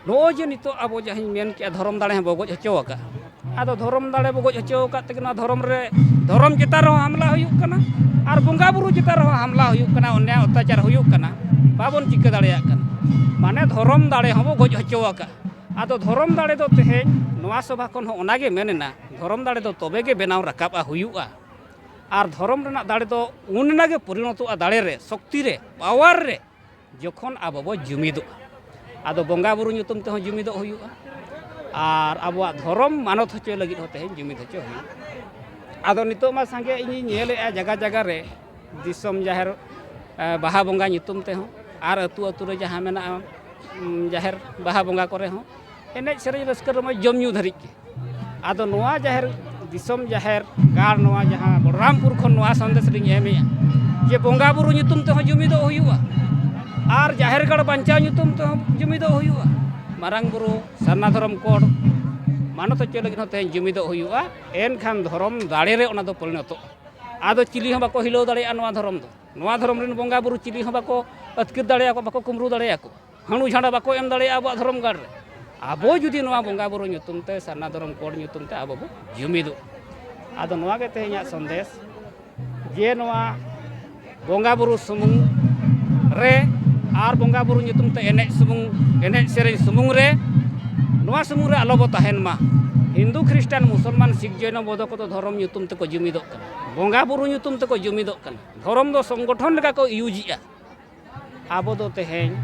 ᱱᱚᱜᱼᱚᱭ ᱡᱮ ᱱᱤᱛᱚᱜ ᱟᱵᱚ ᱡᱟᱦᱟᱸᱧ ᱢᱮᱱ ᱠᱮᱜᱼᱟ, ᱫᱷᱚᱨᱚᱢ ᱫᱟᱲᱮ ᱦᱚᱸ ᱵᱚ ᱜᱚᱡ ᱦᱚᱪᱚ ᱟᱠᱟᱫᱼᱟ᱾ ᱟᱫᱚ ᱫᱷᱚᱨᱚᱢ ᱫᱟᱲᱮ ᱵᱚ ᱜᱚᱡ ᱦᱚᱪᱚ ᱟᱠᱟᱫ ᱛᱮᱜᱮ ᱱᱚᱣᱟ ᱫᱷᱚᱨᱚᱢ ᱨᱮ, ᱫᱷᱚᱨᱚᱢ ᱪᱮᱛᱟᱱ ᱨᱮᱦᱚᱸ ᱦᱟᱢᱞᱟ ᱦᱩᱭᱩᱜ ᱠᱟᱱᱟ ᱟᱨ ᱵᱚᱸᱜᱟ ᱵᱩᱨᱩ ᱪᱮᱛᱟᱱ ᱨᱮᱦᱚᱸ ᱦᱟᱢᱞᱟ ᱦᱩᱭᱩᱜ ᱠᱟᱱᱟ, ᱚᱱᱱᱭᱟᱭ ᱚᱛᱛᱟᱪᱟᱨ ᱦᱩᱭᱩᱜ ᱠᱟᱱᱟ, ᱵᱟᱵᱚᱱ ᱪᱤᱠᱟᱹ ᱫᱟᱲᱮᱭᱟᱜ ᱠᱟᱱᱟ᱾ ᱢᱟᱱᱮ ᱫᱷᱚᱨᱚᱢ ᱫᱟᱲᱮ ᱦᱚᱸᱵᱚ ᱜᱚᱡ ᱦᱚᱪᱚ ᱟᱠᱟᱫᱼᱟ᱾ ᱟᱫᱚ ᱫᱷᱚᱨᱚᱢ ᱫᱟᱲᱮ ᱫᱚ ᱛᱮᱦᱮᱧ ᱱᱚᱣᱟ ᱥᱚᱵᱷᱟ ᱠᱷᱚᱱ ᱦᱚᱸ ᱚᱱᱟᱜᱮ ᱢᱮᱱ ᱮᱱᱟ, ᱫᱷᱚᱨᱚᱢ ᱫᱟᱲᱮ ᱫᱚ ᱛᱚᱵᱮ ᱜᱮ ᱵᱮᱱᱟᱣ ᱨᱟᱠᱟᱵᱼᱟ, ᱦᱩᱭᱩᱜᱼᱟ᱾ ᱟᱨ ᱫᱷᱚᱨᱚᱢ ᱨᱮᱱᱟᱜ ᱫᱟᱲᱮ ᱫᱚ ᱩᱱ ᱮᱱᱟ ᱜᱮ ᱯᱚᱨᱤᱱᱚᱛᱚᱜᱼᱟ ᱫᱟᱲᱮ ᱨᱮ, ᱥᱚᱠᱛᱤ ᱨᱮ, ᱯᱟᱣᱟᱨ ᱨᱮ, ᱡᱚᱠᱷᱚᱱ ᱟᱵᱚ ᱵᱚ ᱡᱩᱢᱤᱫᱚᱜᱼᱟ᱾ ᱟᱫᱚ ᱵᱚᱸᱜᱟ ᱵᱩᱨᱩ ᱧᱩᱛᱩᱢ ᱛᱮᱦᱚᱸ ᱡᱩᱢᱤᱫᱚᱜ ᱦᱩᱭᱩᱜᱼᱟ ᱟᱨ ᱟᱵᱚᱣᱟᱜ ᱫᱷᱚᱨᱚᱢ ᱢᱟᱱᱚᱛ ᱦᱚᱪᱚᱭ ᱞᱟᱹᱜᱤᱫ ᱦᱚᱸ ᱛᱮᱦᱮᱧ ᱡᱩᱢᱤᱫ ᱦᱚᱪᱚ ᱦᱩᱭᱩᱜᱼᱟ᱾ ᱟᱫᱚ ᱱᱤᱛᱚᱜ ᱢᱟ ᱥᱟᱸᱜᱮ ᱤᱧᱤᱧ ᱧᱮᱞᱮᱜᱼᱟ ᱡᱟᱭᱜᱟ ᱡᱟᱭᱜᱟ ᱨᱮ, ᱫᱤᱥᱚᱢ ᱡᱟᱦᱮᱨ, ᱮ, ᱵᱟᱦᱟ ᱵᱚᱸᱜᱟ ᱧᱩᱛᱩᱢ ᱛᱮᱦᱚᱸ ᱟᱨ ᱟᱹᱛᱩ ᱟᱹᱛᱩ ᱨᱮ ᱡᱟᱦᱟᱸ ᱢᱮᱱᱟᱜᱼᱟ, ᱩᱢ, ᱡᱟᱦᱮᱨ ᱵᱟᱦᱟ ᱵᱚᱸᱜᱟ ᱠᱚᱨᱮ ᱦᱚᱸ ᱮᱱᱮᱡ ᱥᱮᱨᱮᱧ ᱨᱟᱹᱥᱠᱟᱹ ᱨᱚᱢᱚᱡᱽ ᱡᱚᱢ ᱧᱩ ᱫᱷᱟᱹᱨᱤᱡ ᱜᱮ᱾ ᱟᱫᱚ ᱱᱚᱣᱟ ᱡᱟᱦᱮᱨ ᱫᱤᱥᱚᱢ ᱡᱟᱦᱮᱨ ᱜᱟᱲ ᱱᱚᱣᱟ ᱡᱟᱦᱟᱸ ᱵᱚᱞᱨᱟᱢᱯᱩᱨ ᱠᱷᱚᱱ ᱱᱚᱣᱟ ᱥᱟᱸᱫᱮᱥ ᱞᱤᱧ ᱮᱢᱮᱜᱼᱟ ᱡᱮ ᱵᱚᱸᱜᱟ ᱵᱩᱨᱩ ᱧᱩᱛᱩᱢ ᱛᱮᱦᱚᱸ ᱡᱩᱢᱤᱫᱚᱜ ᱦᱩᱭᱩᱜᱼᱟ ᱟᱨ ᱡᱟᱦᱮᱨ ᱜᱟᱲ ᱵᱟᱧᱪᱟᱣ ᱧᱩᱛᱩᱢ ᱛᱮᱦᱚᱸ ᱡᱩᱢᱤᱫᱚᱜ ᱦᱩᱭᱩᱜᱼᱟ᱾ ᱢᱟᱨᱟᱝ ᱵᱩᱨᱩ, ᱥᱟᱨᱱᱟ ᱫᱷᱚᱨᱚᱢ ᱠᱳᱰ ᱢᱟᱱᱚᱛ ᱦᱚᱪᱚ ᱞᱟᱹᱜᱤᱫ ᱦᱚᱸ ᱛᱮᱦᱮᱧ ᱡᱩᱢᱤᱫᱚᱜ ᱦᱩᱭᱩᱜᱼᱟ᱾ ᱮᱱᱠᱷᱟᱱ ᱫᱷᱚᱨᱚᱢ ᱫᱟᱲᱮ ᱨᱮ ᱚᱱᱟ ᱫᱚ ᱯᱚᱨᱤᱱᱚᱛᱚᱜᱼᱟ᱾ ᱟᱫᱚ ᱪᱤᱞᱤ ᱦᱚᱸ ᱵᱟᱠᱚ ᱦᱤᱞᱟᱹᱣ ᱫᱟᱲᱮᱭᱟᱜᱼᱟ ᱱᱚᱣᱟ ᱫᱷᱚᱨᱚᱢ ᱫᱚ᱾ ᱱᱚᱣᱟ ᱫᱷᱚᱨᱚᱢ ᱨᱮᱱ ᱵᱚᱸᱜᱟ ᱵᱩᱨᱩ ᱪᱤᱞᱤ ᱦᱚᱸ ᱵᱟᱠᱚ ᱟᱹᱛᱠᱤᱨ ᱫᱟᱲᱮᱭᱟᱠᱚ, ᱵᱟᱠᱚ ᱠᱩᱢᱵᱽᱲᱩ ᱫᱟᱲᱮᱭᱟᱠᱚ᱾ ᱦᱟᱹᱬᱩ ᱡᱷᱟᱸᱰᱟ ᱵᱟᱠᱚ ᱮᱢ ᱫᱟᱲᱮᱭᱟᱜᱼᱟ ᱟᱵᱚᱣᱟᱜ ᱫᱷᱚᱨᱚᱢ ᱜᱟᱲ ᱨᱮ᱾ ᱟᱵᱚ ᱡᱩᱫᱤ ᱱᱚᱣᱟ ᱵᱚᱸᱜᱟ ᱵᱩᱨᱩ ᱧᱩᱛᱩᱢ ᱛᱮ, ᱥᱟᱨᱱᱟ ᱫᱷᱚᱨᱚᱢ ᱠᱳᱰ ᱧᱩᱛᱩᱢ ᱛᱮ ᱟᱵᱚ ᱵᱚ ᱡᱩᱢᱤᱫᱚᱜ, ᱟᱫᱚ ᱱᱚᱣᱟ ᱜᱮ ᱛᱮᱦᱮᱧᱟᱜ ᱥᱚᱱᱫᱮᱥ ᱡᱮ ᱱᱚᱣᱟ ᱵᱚᱸᱜᱟ ᱵᱩᱨᱩ ᱥᱩᱢᱩᱝ ᱨᱮ ᱟᱨ ᱵᱚᱸᱜᱟ ᱵᱩᱨᱩ ᱧᱩᱛᱩᱢ ᱛᱮ ᱮᱱᱮᱡ ᱥᱩᱢᱩᱝ, ᱮᱱᱮᱡ ᱥᱮᱨᱮᱧ ᱥᱩᱢᱩᱝ ᱨᱮ, ᱱᱚᱣᱟ ᱥᱩᱢᱩᱝ ᱨᱮ ᱟᱞᱚ ᱵᱚ ᱛᱟᱦᱮᱱ ᱢᱟ᱾ ᱦᱤᱱᱫᱩ, ᱠᱷᱨᱤᱥᱴᱟᱱ, ᱢᱩᱥᱚᱞᱢᱟᱱ, ᱥᱤᱠᱷ, ᱡᱚᱭᱱᱚ, ᱵᱳᱫᱷᱚ ᱠᱚᱫᱚ ᱫᱷᱚᱨᱚᱢ ᱧᱩᱛᱩᱢ ᱛᱮᱠᱚ ᱡᱩᱢᱤᱫᱚᱜ ᱠᱟᱱᱟ, ᱵᱚᱸᱜᱟ ᱵᱩᱨᱩ ᱧᱩᱛᱩᱢ ᱛᱮᱠᱚ ᱡᱩᱢᱤᱫᱚᱜ ᱠᱟᱱᱟ᱾ ᱫᱷᱚᱨᱚᱢ ᱫᱚ ᱥᱚᱝᱜᱚᱴᱷᱚᱱ ᱞᱮᱠᱟ ᱠᱚ ᱤᱭᱩᱡᱽ ᱮᱜᱼᱟ᱾ ᱟᱵᱚ ᱫᱚ ᱛᱮᱦᱮᱧ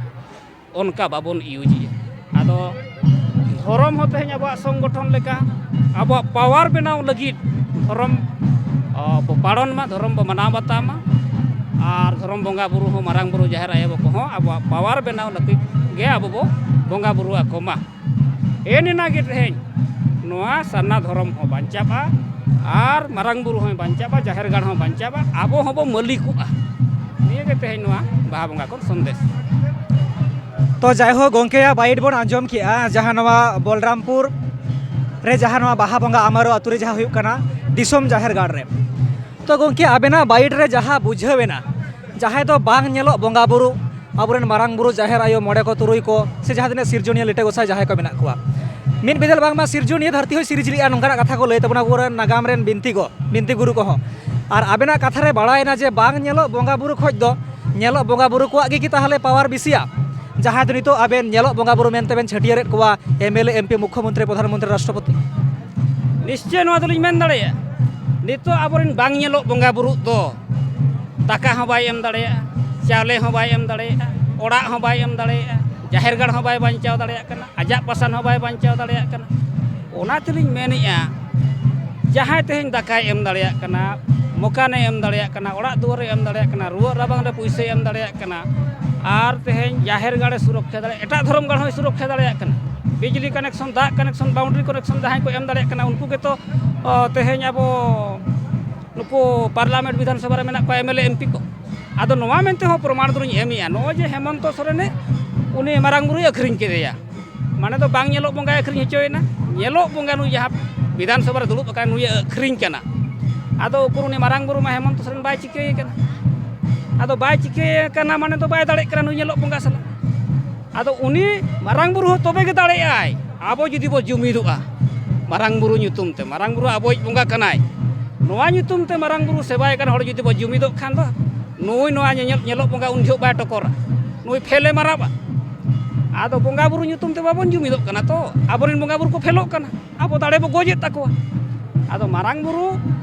ᱚᱱᱠᱟ ᱵᱟᱵᱚᱱ ᱤᱭᱩᱡᱽ ᱮᱜᱼᱟ᱾ ᱟᱫᱚ ᱫᱷᱚᱨᱚᱢ ᱦᱚᱸ ᱛᱮᱦᱮᱧ ᱟᱵᱚᱣᱟᱜ ᱥᱚᱝᱜᱚᱴᱷᱚᱱ ᱞᱮᱠᱟ, ᱟᱵᱚᱣᱟᱜ ᱯᱟᱣᱟᱨ ᱵᱮᱱᱟᱣ ᱞᱟᱹᱜᱤᱫ ᱫᱷᱚᱨᱚᱢ, ᱚ, ᱵᱚ ᱯᱟᱞᱚᱱ ᱢᱟ, ᱫᱷᱚᱨᱚᱢ ᱵᱚ ᱢᱟᱱᱟᱣ ᱵᱟᱛᱟᱣ ᱢᱟ᱾ ᱟᱨ ᱫᱷᱚᱨᱚᱢ ᱵᱚᱸᱜᱟ ᱵᱩᱨᱩ ᱦᱚᱸ, ᱢᱟᱨᱟᱝ ᱵᱩᱨᱩ, ᱡᱟᱦᱮᱨ ᱟᱭᱳ ᱠᱚᱦᱚᱸ ᱟᱵᱚᱣᱟᱜ ᱯᱟᱣᱟᱨ ᱵᱮᱱᱟᱣ ᱞᱟᱹᱜᱤᱫ ᱜᱮ ᱟᱵᱚ ᱵᱚ ᱵᱚᱸᱜᱟ ᱵᱩᱨᱩ ᱟᱠᱚ ᱢᱟ᱾ ᱮᱱ ᱮᱱᱟ ᱜᱮ ᱛᱮᱦᱮᱧ ᱱᱚᱣᱟ ᱥᱟᱨᱱᱟ ᱫᱷᱚᱨᱚᱢ ᱦᱚᱸ ᱵᱟᱧᱪᱟᱜᱼᱟ ᱟᱨ ᱢᱟᱨᱟᱝ ᱵᱩᱨᱩ ᱦᱚᱸᱭ ᱵᱟᱧᱪᱟᱜᱼᱟ, ᱡᱟᱦᱮᱨ ᱜᱟᱲ ᱦᱚᱸ ᱵᱟᱧᱪᱟᱜᱼᱟ, ᱟᱵᱚ ᱦᱚᱸᱵᱚ ᱢᱟᱹᱞᱤᱠᱚᱜᱼᱟ᱾ ᱱᱤᱭᱟᱹ ᱜᱮ ᱛᱮᱦᱮᱧ ᱱᱚᱣᱟ ᱵᱟᱦᱟ ᱵᱚᱸᱜᱟ ᱠᱷᱚᱱ ᱥᱚᱱᱫᱮᱥ᱾ ᱛᱚ ᱡᱟᱭᱦᱳᱠ, ᱜᱚᱢᱠᱮᱭᱟᱜ ᱵᱟᱭᱤᱴ ᱵᱚᱱ ᱟᱸᱡᱚᱢ ᱠᱮᱜᱼᱟ, ᱡᱟᱦᱟᱸ ᱱᱚᱣᱟ ᱵᱚᱞᱨᱟᱢᱯᱩᱨ ᱨᱮ ᱡᱟᱦᱟᱸ ᱱᱚᱣᱟ ᱵᱟᱦᱟ ᱵᱚᱸᱜᱟ ᱟᱢᱟᱨᱚ ᱟᱛᱳ ᱨᱮ ᱡᱟᱦᱟᱸ ᱦᱩᱭᱩᱜ ᱠᱟᱱᱟ ᱫᱤᱥᱚᱢ ᱡᱟᱦᱮᱨ ᱜᱟᱲ ᱨᱮ᱾ ᱛᱚ ᱜᱚᱢᱠᱮ, ᱟᱵᱮᱱᱟᱜ ᱵᱟᱭᱤᱴ ᱨᱮ ᱡᱟᱦᱟᱸ ᱵᱩᱡᱷᱟᱹᱣ ᱮᱱᱟ, ᱡᱟᱦᱟᱸᱭ ᱫᱚ ᱵᱟᱝ ᱧᱮᱞᱚᱜ ᱵᱚᱸᱜᱟ ᱵᱩᱨᱩ, ᱟᱵᱚᱨᱮᱱ ᱢᱟᱨᱟᱝ ᱵᱩᱨᱩ, ᱡᱟᱦᱮᱨ ᱟᱭᱳ, ᱢᱚᱬᱮ ᱠᱚ, ᱛᱩᱨᱩᱭ ᱠᱚ, ᱥᱮ ᱡᱟᱦᱟᱸ ᱛᱤᱱᱟᱹᱜ ᱥᱤᱨᱡᱚᱱᱤᱭᱟᱹ ᱞᱤᱴᱟᱹ ᱜᱚᱸᱥᱟᱭ ᱡᱟᱦᱟᱸᱭ ᱠᱚ ᱢᱮᱱᱟᱜ ᱠᱚᱣᱟ, ᱢᱤᱫ ᱵᱤᱫᱟᱹᱞ ᱵᱟᱝᱢᱟ ᱥᱤᱨᱡᱚᱱᱤᱭᱟᱹ ᱫᱷᱟᱹᱨᱛᱤ ᱦᱚᱸᱭ ᱥᱤᱨᱤᱡᱽ ᱞᱮᱜᱼᱟ, ᱱᱚᱝᱠᱟᱱᱟᱜ ᱠᱟᱛᱷᱟ ᱠᱚ ᱞᱟᱹᱭ ᱛᱟᱵᱚᱱᱟ ᱟᱵᱚᱨᱮᱱ ᱱᱟᱜᱟᱢ ᱨᱮᱱ ᱵᱤᱱᱛᱤ ᱠᱚ, ᱵᱤᱱᱛᱤ ᱜᱩᱨᱩ ᱠᱚᱦᱚᱸ᱾ ᱟᱨ ᱟᱵᱮᱱᱟᱜ ᱠᱟᱛᱷᱟ ᱨᱮ ᱵᱟᱲᱟᱭᱮᱱᱟ ᱡᱮ ᱵᱟᱝ ᱧᱮᱞᱚᱜ ᱵᱚᱸᱜᱟ ᱵᱩᱨᱩ ᱠᱷᱚᱡ ᱫᱚ ᱧᱮᱞᱚᱜ ᱵᱚᱸᱜᱟ ᱵᱩᱨᱩ ᱠᱚᱣᱟᱜ ᱜᱮ ᱠᱤ ᱛᱟᱦᱚᱞᱮ ᱯᱟᱣᱟᱨ ᱵᱮᱥᱤᱭᱟ, ᱡᱟᱦᱟᱸᱭ ᱫᱚ ᱱᱤᱛᱚᱜ ᱟᱵᱮᱱ ᱧᱮᱞᱚᱜ ᱵᱚᱸᱜᱟ ᱵᱩᱨᱩ ᱢᱮᱱᱛᱮ ᱵᱮᱱ ᱪᱷᱟᱹᱴᱭᱟᱹᱨᱮᱫ ᱠᱚᱣᱟ, M L A, M P, ᱢᱩᱠᱠᱷᱚ ᱢᱚᱱᱛᱨᱤ, ᱯᱨᱚᱫᱷᱟᱱ ᱢᱚᱱᱛᱨᱤ, ᱨᱟᱥᱴᱨᱚᱯᱚᱛᱤ? ᱱᱤᱥᱪᱚᱭ ᱱᱚᱣᱟ ᱫᱚᱞᱤᱧ ᱢᱮᱱ ᱫᱟᱲᱮᱭᱟᱜᱼᱟ᱾ ᱱᱤᱛᱚᱜ ᱟᱵᱚᱨᱮᱱ ᱵᱟᱝ ᱧᱮᱞᱚᱜ ᱵᱚᱸᱜᱟ ᱵᱩᱨᱩ ᱫᱚ ᱫᱟᱠᱟ ᱦᱚᱸ ᱵᱟᱭ ᱮᱢ ᱫᱟᱲᱮᱭᱟᱜᱼᱟ, ᱪᱟᱣᱞᱮ ᱦᱚᱸ ᱵᱟᱭ ᱮᱢ ᱫᱟᱲᱮᱭᱟᱜᱼᱟ, ᱚᱲᱟᱜ ᱦᱚᱸ ᱵᱟᱭ ᱮᱢ ᱫᱟᱲᱮᱭᱟᱜᱼᱟ, ᱡᱟᱦᱮᱨ ᱜᱟᱲ ᱦᱚᱸ ᱵᱟᱭ ᱵᱟᱧᱪᱟᱣ ᱫᱟᱲᱮᱭᱟᱜ ᱠᱟᱱᱟ, ᱟᱡᱟᱜ ᱯᱟᱥᱟᱱ ᱦᱚᱸ ᱵᱟᱭ ᱵᱟᱧᱪᱟᱣ ᱫᱟᱲᱮᱭᱟᱜ ᱠᱟᱱᱟ᱾ ᱚᱱᱟ ᱛᱮᱞᱤᱧ ᱢᱮᱱᱮᱫᱼᱟ, ᱡᱟᱦᱟᱸᱭ ᱛᱮᱦᱮᱧ ᱫᱟᱠᱟᱭ ᱮᱢ ᱫᱟᱲᱮᱭᱟᱜ ᱠᱟᱱᱟ, ᱢᱚᱠᱟᱱᱮ ᱮᱢ ᱫᱟᱲᱮᱭᱟᱜ ᱠᱟᱱᱟ, ᱚᱲᱟᱜ ᱫᱩᱣᱟᱹᱨᱮ ᱮᱢ ᱫᱟᱲᱮᱭᱟᱜ ᱠᱟᱱᱟ, ᱨᱩᱣᱟᱹᱜ ᱨᱟᱵᱟᱝ ᱨᱮ ᱯᱩᱭᱥᱟᱹᱭ ᱮᱢ ᱫᱟᱲᱮᱭᱟᱜ ᱠᱟᱱᱟ, ᱟᱨ ᱛᱮᱦᱮᱧ ᱡᱟᱦᱮᱨ ᱜᱟᱲᱮ ᱥᱩᱨᱚᱠᱠᱷᱟ ᱫᱟᱲᱮᱭᱟᱜ, ᱮᱴᱟᱜ ᱫᱷᱚᱨᱚᱢ ᱜᱟᱲ ᱦᱚᱸᱭ ᱥᱩᱨᱚᱠᱠᱷᱟ ᱫᱟᱲᱮᱭᱟᱜ ᱠᱟᱱᱟ᱾ ᱵᱤᱡᱽᱞᱤ ᱠᱟᱱᱮᱠᱥᱚᱱ, ᱫᱟᱜ ᱠᱟᱱᱮᱠᱥᱚᱱ, ᱵᱟᱣᱩᱱᱰᱟᱨᱤ ᱠᱟᱱᱮᱠᱥᱚᱱ ᱡᱟᱦᱟᱸᱭ ᱠᱚ ᱮᱢ ᱫᱟᱲᱮᱭᱟᱜ ᱠᱟᱱᱟ, ᱩᱱᱠᱩ ᱜᱮᱛᱚ ᱚ, ᱛᱮᱦᱮᱧ ᱟᱵᱚ ᱱᱩᱠᱩ ᱯᱟᱨᱞᱟᱢᱮᱱᱴ, ᱵᱤᱫᱷᱟᱱ ᱥᱚᱵᱷᱟ ᱨᱮ ᱢᱮᱱᱟᱜ ᱠᱚᱣᱟ, M L A, M P ᱠᱚ᱾ ᱟᱫᱚ ᱱᱚᱣᱟ ᱢᱮᱱᱛᱮ ᱦᱚᱸ ᱯᱨᱚᱢᱟᱬ ᱫᱚᱞᱤᱧ ᱮᱢᱮᱜᱼᱟ, ᱱᱚᱜᱼᱚᱭ ᱡᱮ ᱦᱮᱢᱚᱱᱛᱚ ᱥᱚᱨᱮᱱᱮ ᱩᱱᱤ ᱢᱟᱨᱟᱝ ᱵᱩᱨᱩᱭ ᱟᱹᱠᱷᱨᱤᱧ ᱠᱮᱫᱮᱭᱟ, ᱢᱟᱱᱮ ᱫᱚ ᱵᱟᱝ ᱧᱮᱞᱚᱜ ᱵᱚᱸᱜᱟᱭ ᱟᱹᱠᱷᱨᱤᱧ ᱦᱚᱪᱚᱭᱮᱱᱟ, ᱧᱮᱞᱚᱜ ᱵᱚᱸᱜᱟ ᱱᱩᱭ ᱡᱟᱦᱟᱸ ᱵᱤᱫᱷᱟᱱ ᱥᱚᱵᱷᱟ ᱨᱮ ᱫᱩᱲᱩᱵ ᱟᱠᱟᱱ ᱱᱩᱭᱮ ᱟᱹᱠᱷᱨᱤᱧ ᱠᱟᱱᱟ᱾ ᱟᱫᱚ ᱩᱠᱩᱨ ᱩᱱᱤ ᱢᱟᱨᱟᱝ ᱵᱩᱨᱩ ᱢᱟ ᱦᱮᱢᱚᱱᱛᱚ ᱥᱚᱨᱮᱱ ᱵᱟᱭ ᱪᱤᱠᱟᱹᱭᱮ ᱠᱟᱱᱟ᱾ ᱟᱫᱚ ᱵᱟᱭ ᱪᱤᱠᱟᱹᱭᱮ ᱠᱟᱱᱟ ᱢᱟᱱᱮ ᱫᱚ ᱵᱟᱭ ᱫᱟᱲᱮᱜ ᱠᱟᱱᱟ ᱱᱩᱭ ᱧᱮᱞᱚᱜ ᱵᱚᱸᱜᱟ ᱥᱟᱞᱟᱜ᱾ ᱟᱫᱚ ᱩᱱᱤ ᱢᱟᱨᱟᱝ ᱵᱩᱨᱩ ᱦᱚᱸ ᱛᱚᱵᱮ ᱜᱮ ᱫᱟᱲᱮᱭᱟᱜᱼᱟᱭ, ᱟᱵᱚ ᱡᱩᱫᱤ ᱵᱚ ᱡᱩᱢᱤᱫᱚᱜᱼᱟ ᱢᱟᱨᱟᱝ ᱵᱩᱨᱩ ᱧᱩᱛᱩᱢ ᱛᱮ, ᱢᱟᱨᱟᱝ ᱵᱩᱨᱩ ᱟᱵᱚᱭᱤᱡ ᱵᱚᱸᱜᱟ ᱠᱟᱱᱟᱭ, ᱱᱚᱣᱟ ᱧᱩᱛᱩᱢ ᱛᱮ ᱢᱟᱨᱟᱝ ᱵᱩᱨᱩ ᱥᱮᱵᱟᱭ ᱠᱟᱱ ᱦᱚᱲ ᱡᱩᱫᱤ ᱵᱚ ᱡᱩᱢᱤᱫᱚᱜ ᱠᱷᱟᱱ ᱫᱚ ᱱᱩᱭ ᱱᱚᱣᱟ ᱧᱮᱧᱮᱞ ᱧᱮᱞᱚᱜ ᱵᱚᱸᱜᱟ ᱩᱱ ᱡᱚᱦᱚᱜ ᱵᱟᱭ ᱴᱚᱠᱚᱨᱟ, ᱱᱩᱭ ᱯᱷᱮᱞᱮ ᱢᱟᱨᱟᱵᱟ᱾ ᱟᱫᱚ ᱵᱚᱸᱜᱟ ᱵᱩᱨᱩ ᱧᱩᱛᱩᱢ ᱛᱮ ᱵᱟᱵᱚᱱ ᱡᱩᱢᱤᱫᱚᱜ ᱠᱟᱱᱟ ᱛᱚ ᱟᱵᱚᱨᱮᱱ ᱵᱚᱸᱜᱟ ᱵᱩᱨᱩ ᱠᱚ ᱯᱷᱮᱞᱚᱜ ᱠᱟᱱᱟ, ᱟᱵᱚ ᱫᱟᱲᱮ ᱵᱚ ᱜᱚᱡᱮᱫ ᱛᱟᱠᱚᱣᱟ᱾ ᱟᱫᱚ ᱢᱟᱨᱟᱝ ᱵᱩᱨᱩ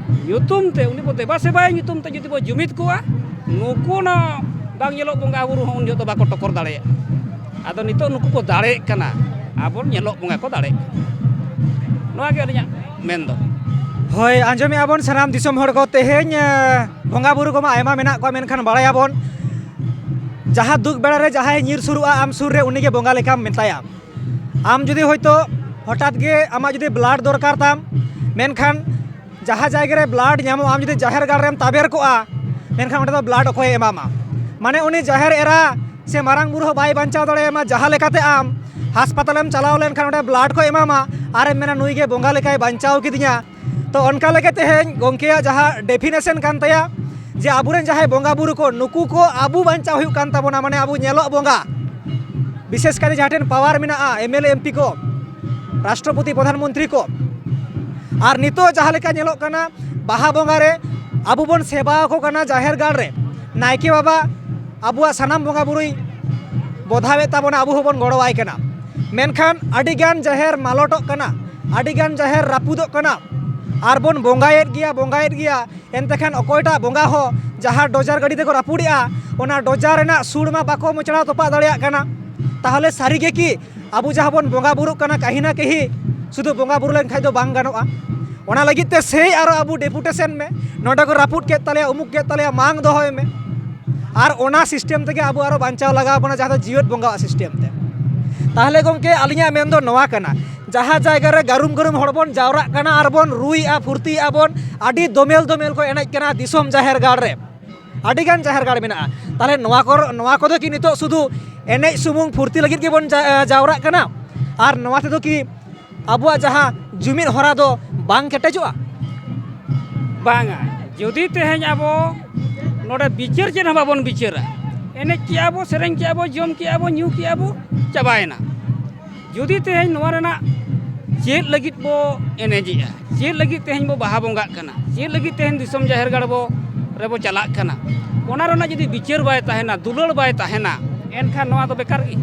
ᱧᱩᱛᱩᱢ ᱛᱮ, ᱩᱱᱤ ᱵᱚ ᱫᱮᱵᱟ ᱥᱮᱵᱟᱭ ᱧᱩᱛᱩᱢ ᱛᱮ ᱡᱩᱫᱤ ᱵᱚ ᱡᱩᱢᱤᱫ ᱠᱚᱣᱟ, ᱱᱩᱠᱩ ᱱᱚᱣᱟ ᱵᱟᱝ ᱧᱮᱞᱚᱜ ᱵᱚᱸᱜᱟ ᱵᱩᱨᱩ ᱦᱚᱸ ᱩᱱ ᱡᱚᱦᱚᱜ ᱫᱚ ᱵᱟᱠᱚ ᱴᱚᱠᱚᱨ ᱫᱟᱲᱮᱭᱟᱜᱼᱟ᱾ ᱟᱫᱚ ᱱᱤᱛᱚᱜ ᱱᱩᱠᱩ ᱠᱚ ᱫᱟᱲᱮᱜ ᱠᱟᱱᱟ, ᱟᱵᱚ ᱧᱮᱞᱚᱜ ᱵᱚᱸᱜᱟ ᱠᱚ ᱫᱟᱲᱮᱜ ᱠᱟᱱᱟ᱾ ᱱᱚᱣᱟ ᱜᱮ ᱟᱹᱞᱤᱧᱟᱜ ᱢᱮᱱ ᱫᱚ᱾ ᱦᱳᱭ, ᱟᱸᱡᱚᱢᱮᱜᱼᱟ ᱵᱚᱱ ᱥᱟᱱᱟᱢ ᱫᱤᱥᱚᱢ ᱦᱚᱲ ᱠᱚ, ᱛᱮᱦᱮᱧ ᱮ, ᱵᱚᱸᱜᱟ ᱵᱩᱨᱩ ᱠᱚᱢᱟ ᱟᱭᱢᱟ ᱢᱮᱱᱟᱜ ᱠᱚᱣᱟ, ᱢᱮᱱᱠᱷᱟᱱ ᱵᱟᱲᱟᱭᱟᱵᱚᱱ ᱡᱟᱦᱟᱸ ᱫᱩᱠ ᱵᱮᱲᱟ ᱨᱮ ᱡᱟᱦᱟᱸᱭ ᱧᱤᱨ ᱥᱩᱨᱩᱜᱼᱟ ᱟᱢ ᱥᱩᱨ ᱨᱮ, ᱩᱱᱤᱜᱮ ᱵᱚᱸᱜᱟ ᱞᱮᱠᱟᱢ ᱢᱮᱛᱟᱭᱟ᱾ ᱟᱢ ᱡᱩᱫᱤ ᱦᱚᱭᱛᱳ ᱦᱚᱴᱟᱛ ᱜᱮ ᱟᱢᱟᱜ ᱡᱩᱫᱤ ᱵᱞᱟᱰ ᱫᱚᱨᱠᱟᱨ ᱛᱟᱢ, ᱢᱮᱱᱠᱷᱟᱱ ᱡᱟᱦᱟᱸ ᱡᱟᱭᱜᱟ ᱨᱮ ᱵᱞᱟᱰ ᱧᱟᱢᱚᱜᱼᱟ, ᱟᱢ ᱡᱩᱫᱤ ᱡᱟᱦᱮᱨ ᱜᱟᱲ ᱨᱮᱢ ᱛᱟᱵᱮᱨ ᱠᱚᱜᱼᱟ, ᱢᱮᱱᱠᱷᱟᱱ ᱚᱸᱰᱮ ᱫᱚ ᱵᱞᱟᱰ ᱚᱠᱚᱭᱮ ᱮᱢᱟᱢᱟ? ᱢᱟᱱᱮ ᱩᱱᱤ ᱡᱟᱦᱮᱨ ᱮᱨᱟ ᱥᱮ ᱢᱟᱨᱟᱝ ᱵᱩᱨᱩ ᱦᱚᱸ ᱵᱟᱭ ᱵᱟᱧᱪᱟᱣ ᱫᱟᱲᱮᱭᱟᱢᱟ᱾ ᱡᱟᱦᱟᱸ ᱞᱮᱠᱟᱛᱮ ᱟᱢ ᱦᱟᱥᱯᱟᱛᱟᱞᱮᱢ ᱪᱟᱞᱟᱣ ᱞᱮᱱᱠᱷᱟᱱ ᱚᱸᱰᱮ ᱵᱞᱟᱰ ᱠᱚ ᱮᱢᱟᱢᱟ, ᱟᱨᱮᱢ ᱢᱮᱱᱟ, "ᱱᱩᱭ ᱜᱮ ᱵᱚᱸᱜᱟ ᱞᱮᱠᱟᱭ ᱵᱟᱧᱪᱟᱣ ᱠᱤᱫᱤᱧᱟ᱾" ᱛᱚ ᱚᱱᱠᱟ ᱞᱮᱠᱟ ᱛᱮᱦᱮᱧ ᱜᱚᱢᱠᱮᱭᱟᱜ ᱡᱟᱦᱟᱸ ᱰᱮᱯᱷᱤᱱᱮᱥᱚᱱ ᱠᱟᱱ ᱛᱟᱭᱟ, ᱡᱮ ᱟᱵᱚᱨᱮᱱ ᱡᱟᱦᱟᱸᱭ ᱵᱚᱸᱜᱟ ᱵᱩᱨᱩ ᱠᱚ, ᱱᱩᱠᱩ ᱠᱚ ᱟᱵᱚ ᱵᱟᱧᱪᱟᱣ ᱦᱩᱭᱩᱜ ᱠᱟᱱ ᱛᱟᱵᱚᱱᱟ, ᱢᱟᱱᱮ ᱟᱵᱚ ᱧᱮᱞᱚᱜ ᱵᱚᱸᱜᱟ, ᱵᱤᱥᱮᱥ ᱠᱟᱨᱮ ᱡᱟᱦᱟᱸ ᱴᱷᱮᱱ ᱯᱟᱣᱟᱨ ᱢᱮᱱᱟᱜᱼᱟ, M L A, M P ᱠᱚ, ᱨᱟᱥᱴᱨᱚᱯᱚᱛᱤ, ᱯᱨᱚᱫᱷᱟᱱ ᱢᱚᱱᱛᱨᱤ ᱠᱚ᱾ ᱟᱨ ᱱᱤᱛᱚᱜ ᱡᱟᱦᱟᱸ ᱞᱮᱠᱟ ᱧᱮᱞᱚᱜ ᱠᱟᱱᱟ, ᱵᱟᱦᱟ ᱵᱚᱸᱜᱟ ᱨᱮ ᱟᱵᱚ ᱵᱚᱱ ᱥᱮᱵᱟ ᱟᱠᱚ ᱠᱟᱱᱟ ᱡᱟᱦᱮᱨ ᱜᱟᱲ ᱨᱮ, ᱱᱟᱭᱠᱮ ᱵᱟᱵᱟ ᱟᱵᱚᱣᱟᱜ ᱥᱟᱱᱟᱢ ᱵᱚᱸᱜᱟ ᱵᱩᱨᱩᱭ ᱵᱚᱫᱷᱟᱣᱮᱫ ᱛᱟᱵᱚᱱᱟ, ᱟᱵᱚ ᱦᱚᱸᱵᱚᱱ ᱜᱚᱲᱚᱣᱟᱭ ᱠᱟᱱᱟ᱾ ᱢᱮᱱᱠᱷᱟᱱ ᱟᱹᱰᱤᱜᱟᱱ ᱡᱟᱦᱮᱨ ᱢᱟᱞᱚᱴᱚᱜ ᱠᱟᱱᱟ, ᱟᱹᱰᱤᱜᱟᱱ ᱡᱟᱦᱮᱨ ᱨᱟᱹᱯᱩᱫᱚᱜ ᱠᱟᱱᱟ, ᱟᱨ ᱵᱚᱱ ᱵᱚᱸᱜᱟᱭᱮᱫ ᱜᱮᱭᱟ, ᱵᱚᱸᱜᱟᱭᱮᱫ ᱜᱮᱭᱟ᱾ ᱮᱱᱛᱮ ᱠᱷᱟᱱ ᱚᱠᱚᱭᱴᱟᱜ ᱵᱚᱸᱜᱟ ᱦᱚᱸ ᱡᱟᱦᱟᱸ ᱰᱚᱡᱟᱨ ᱜᱟᱹᱰᱤ ᱛᱮᱠᱚ ᱨᱟᱹᱯᱩᱫᱮᱜᱼᱟ, ᱚᱱᱟ ᱰᱚᱡᱟᱨ ᱨᱮᱱᱟᱜ ᱥᱩᱲ ᱢᱟ ᱵᱟᱠᱚ ᱢᱚᱪᱲᱟᱣ ᱛᱚᱯᱟᱜ ᱫᱟᱲᱮᱭᱟᱜ ᱠᱟᱱᱟ᱾ ᱛᱟᱦᱚᱞᱮ ᱥᱟᱹᱨᱤ ᱜᱮ ᱠᱤ ᱟᱵᱚ ᱡᱟᱦᱟᱸ ᱵᱚᱱ ᱵᱚᱸᱜᱟ ᱵᱩᱨᱩᱜ ᱠᱟᱱᱟ, ᱠᱟᱹᱦᱤ ᱱᱟ ᱠᱟᱹᱦᱤ ᱥᱩᱫᱷᱩ ᱵᱚᱸᱜᱟ ᱵᱩᱨᱩ ᱞᱮᱱᱠᱷᱟᱡ ᱫᱚ ᱵᱟᱝ ᱜᱟᱱᱚᱜᱼᱟ? ᱚᱱᱟ ᱞᱟᱹᱜᱤᱫ ᱛᱮ ᱥᱮᱭ ᱟᱨᱚ ᱟᱵᱚ ᱰᱮᱯᱩᱴᱮᱥᱚᱱ ᱢᱮ, ᱱᱚᱰᱮ ᱠᱚ ᱨᱟᱹᱯᱩᱫ ᱠᱮᱫ ᱛᱟᱞᱮᱭᱟ, ᱩᱢᱩᱠ ᱠᱮᱫ ᱛᱟᱞᱮᱭᱟ, ᱢᱟᱝ ᱫᱚᱦᱚᱭ ᱢᱮ᱾ ᱟᱨ ᱚᱱᱟ ᱥᱤᱥᱴᱮᱢ ᱛᱮᱜᱮ ᱟᱵᱚ ᱟᱨᱚ ᱵᱟᱧᱪᱟᱣ ᱞᱟᱜᱟᱣ ᱵᱚᱱᱟ, ᱡᱟᱦᱟᱸ ᱫᱚ ᱡᱤᱣᱮᱫ ᱵᱚᱸᱜᱟᱣᱟᱜ ᱥᱤᱥᱴᱮᱢ ᱛᱮ᱾ ᱛᱟᱦᱚᱞᱮ ᱜᱚᱢᱠᱮ, ᱟᱹᱞᱤᱧᱟᱜ ᱢᱮᱱ ᱫᱚ ᱱᱚᱣᱟ ᱠᱟᱱᱟ, ᱡᱟᱦᱟᱸ ᱡᱟᱭᱜᱟ ᱨᱮ ᱜᱟᱹᱨᱩᱢ ᱜᱟᱹᱨᱩᱢ ᱦᱚᱲ ᱵᱚᱱ ᱡᱟᱣᱨᱟᱜ ᱠᱟᱱᱟ ᱟᱨ ᱵᱚᱱ ᱨᱩᱭᱮᱫᱼᱟ, ᱯᱷᱩᱨᱛᱤᱭᱮᱫᱼᱟ ᱵᱚᱱ, ᱟᱹᱰᱤ ᱫᱚᱢᱮᱞ ᱫᱚᱢᱮᱞ ᱠᱚ ᱮᱱᱮᱡ ᱠᱟᱱᱟ ᱫᱤᱥᱚᱢ ᱡᱟᱦᱮᱨ ᱜᱟᱲ ᱨᱮ, ᱟᱹᱰᱤ ᱜᱟᱱ ᱡᱟᱦᱮᱨ ᱜᱟᱲ ᱢᱮᱱᱟᱜᱼᱟ᱾ ᱛᱟᱦᱚᱞᱮ ᱱᱚᱣᱟ ᱠᱚᱨᱮ, ᱱᱚᱣᱟ ᱠᱚᱫᱚ ᱠᱤ ᱱᱤᱛᱚᱜ ᱥᱩᱫᱷᱩ ᱮᱱᱮᱡ ᱥᱩᱢᱩᱝ ᱯᱷᱩᱨᱛᱤ ᱞᱟᱹᱜᱤᱫ ᱜᱮᱵᱚᱱ ᱡᱟ-, ᱡᱟᱣᱨᱟᱜ ᱠᱟᱱᱟ? ᱟᱨ ᱱᱚᱣᱟ ᱛᱮᱫᱚ ᱠᱤ ᱟᱵᱚᱣᱟᱜ ᱡᱟᱦᱟᱸ ᱡᱩᱢᱤᱫ ᱦᱚᱨᱟ ᱫᱚ ᱵᱟᱝ ᱠᱮᱴᱮᱡᱚᱜᱼᱟ? ᱵᱟᱝᱟ᱾ ᱡᱩᱫᱤ ᱛᱮᱦᱮᱧ ᱟᱵᱚ ᱱᱚᱰᱮ ᱵᱤᱪᱟᱹᱨ ᱪᱮᱫ ᱦᱚᱸ ᱵᱟᱵᱚᱱ ᱵᱤᱪᱟᱹᱨᱟ, ᱮᱱᱮᱡ ᱠᱮᱜᱼᱟ ᱵᱚ, ᱥᱮᱨᱮᱧ ᱠᱮᱜᱼᱟ ᱵᱚ, ᱡᱚᱢ ᱠᱮᱜᱼᱟ ᱵᱚ, ᱧᱩ ᱠᱮᱜᱼᱟ ᱵᱚ, ᱪᱟᱵᱟᱭᱮᱱᱟ᱾ ᱡᱩᱫᱤ ᱛᱮᱦᱮᱧ ᱱᱚᱣᱟ ᱨᱮᱱᱟᱜ ᱪᱮᱫ ᱞᱟᱹᱜᱤᱫ ᱵᱚ ᱮᱱᱮᱡᱮᱜᱼᱟ, ᱪᱮᱫ ᱞᱟᱹᱜᱤᱫ ᱛᱮᱦᱮᱧ ᱵᱚ ᱵᱟᱦᱟ ᱵᱚᱸᱜᱟᱜ ᱠᱟᱱᱟ, ᱪᱮᱫ ᱞᱟᱹᱜᱤᱫ ᱛᱮᱦᱮᱧ ᱫᱤᱥᱚᱢ ᱡᱟᱦᱮᱨ ᱜᱟᱲ ᱵᱚ, ᱨᱮᱵᱚ ᱪᱟᱞᱟᱜ ᱠᱟᱱᱟ, ᱚᱱᱟ ᱨᱮᱱᱟᱜ ᱡᱩᱫᱤ ᱵᱤᱪᱟᱹᱨ ᱵᱟᱭ ᱛᱟᱦᱮᱱᱟ, ᱫᱩᱞᱟᱹᱲ ᱵᱟᱭ ᱛᱟᱦᱮᱱᱟ, ᱮᱱᱠᱷᱟᱱ ᱱᱚᱣᱟ ᱫᱚ ᱵᱮᱠᱟᱨ ᱜᱮ᱾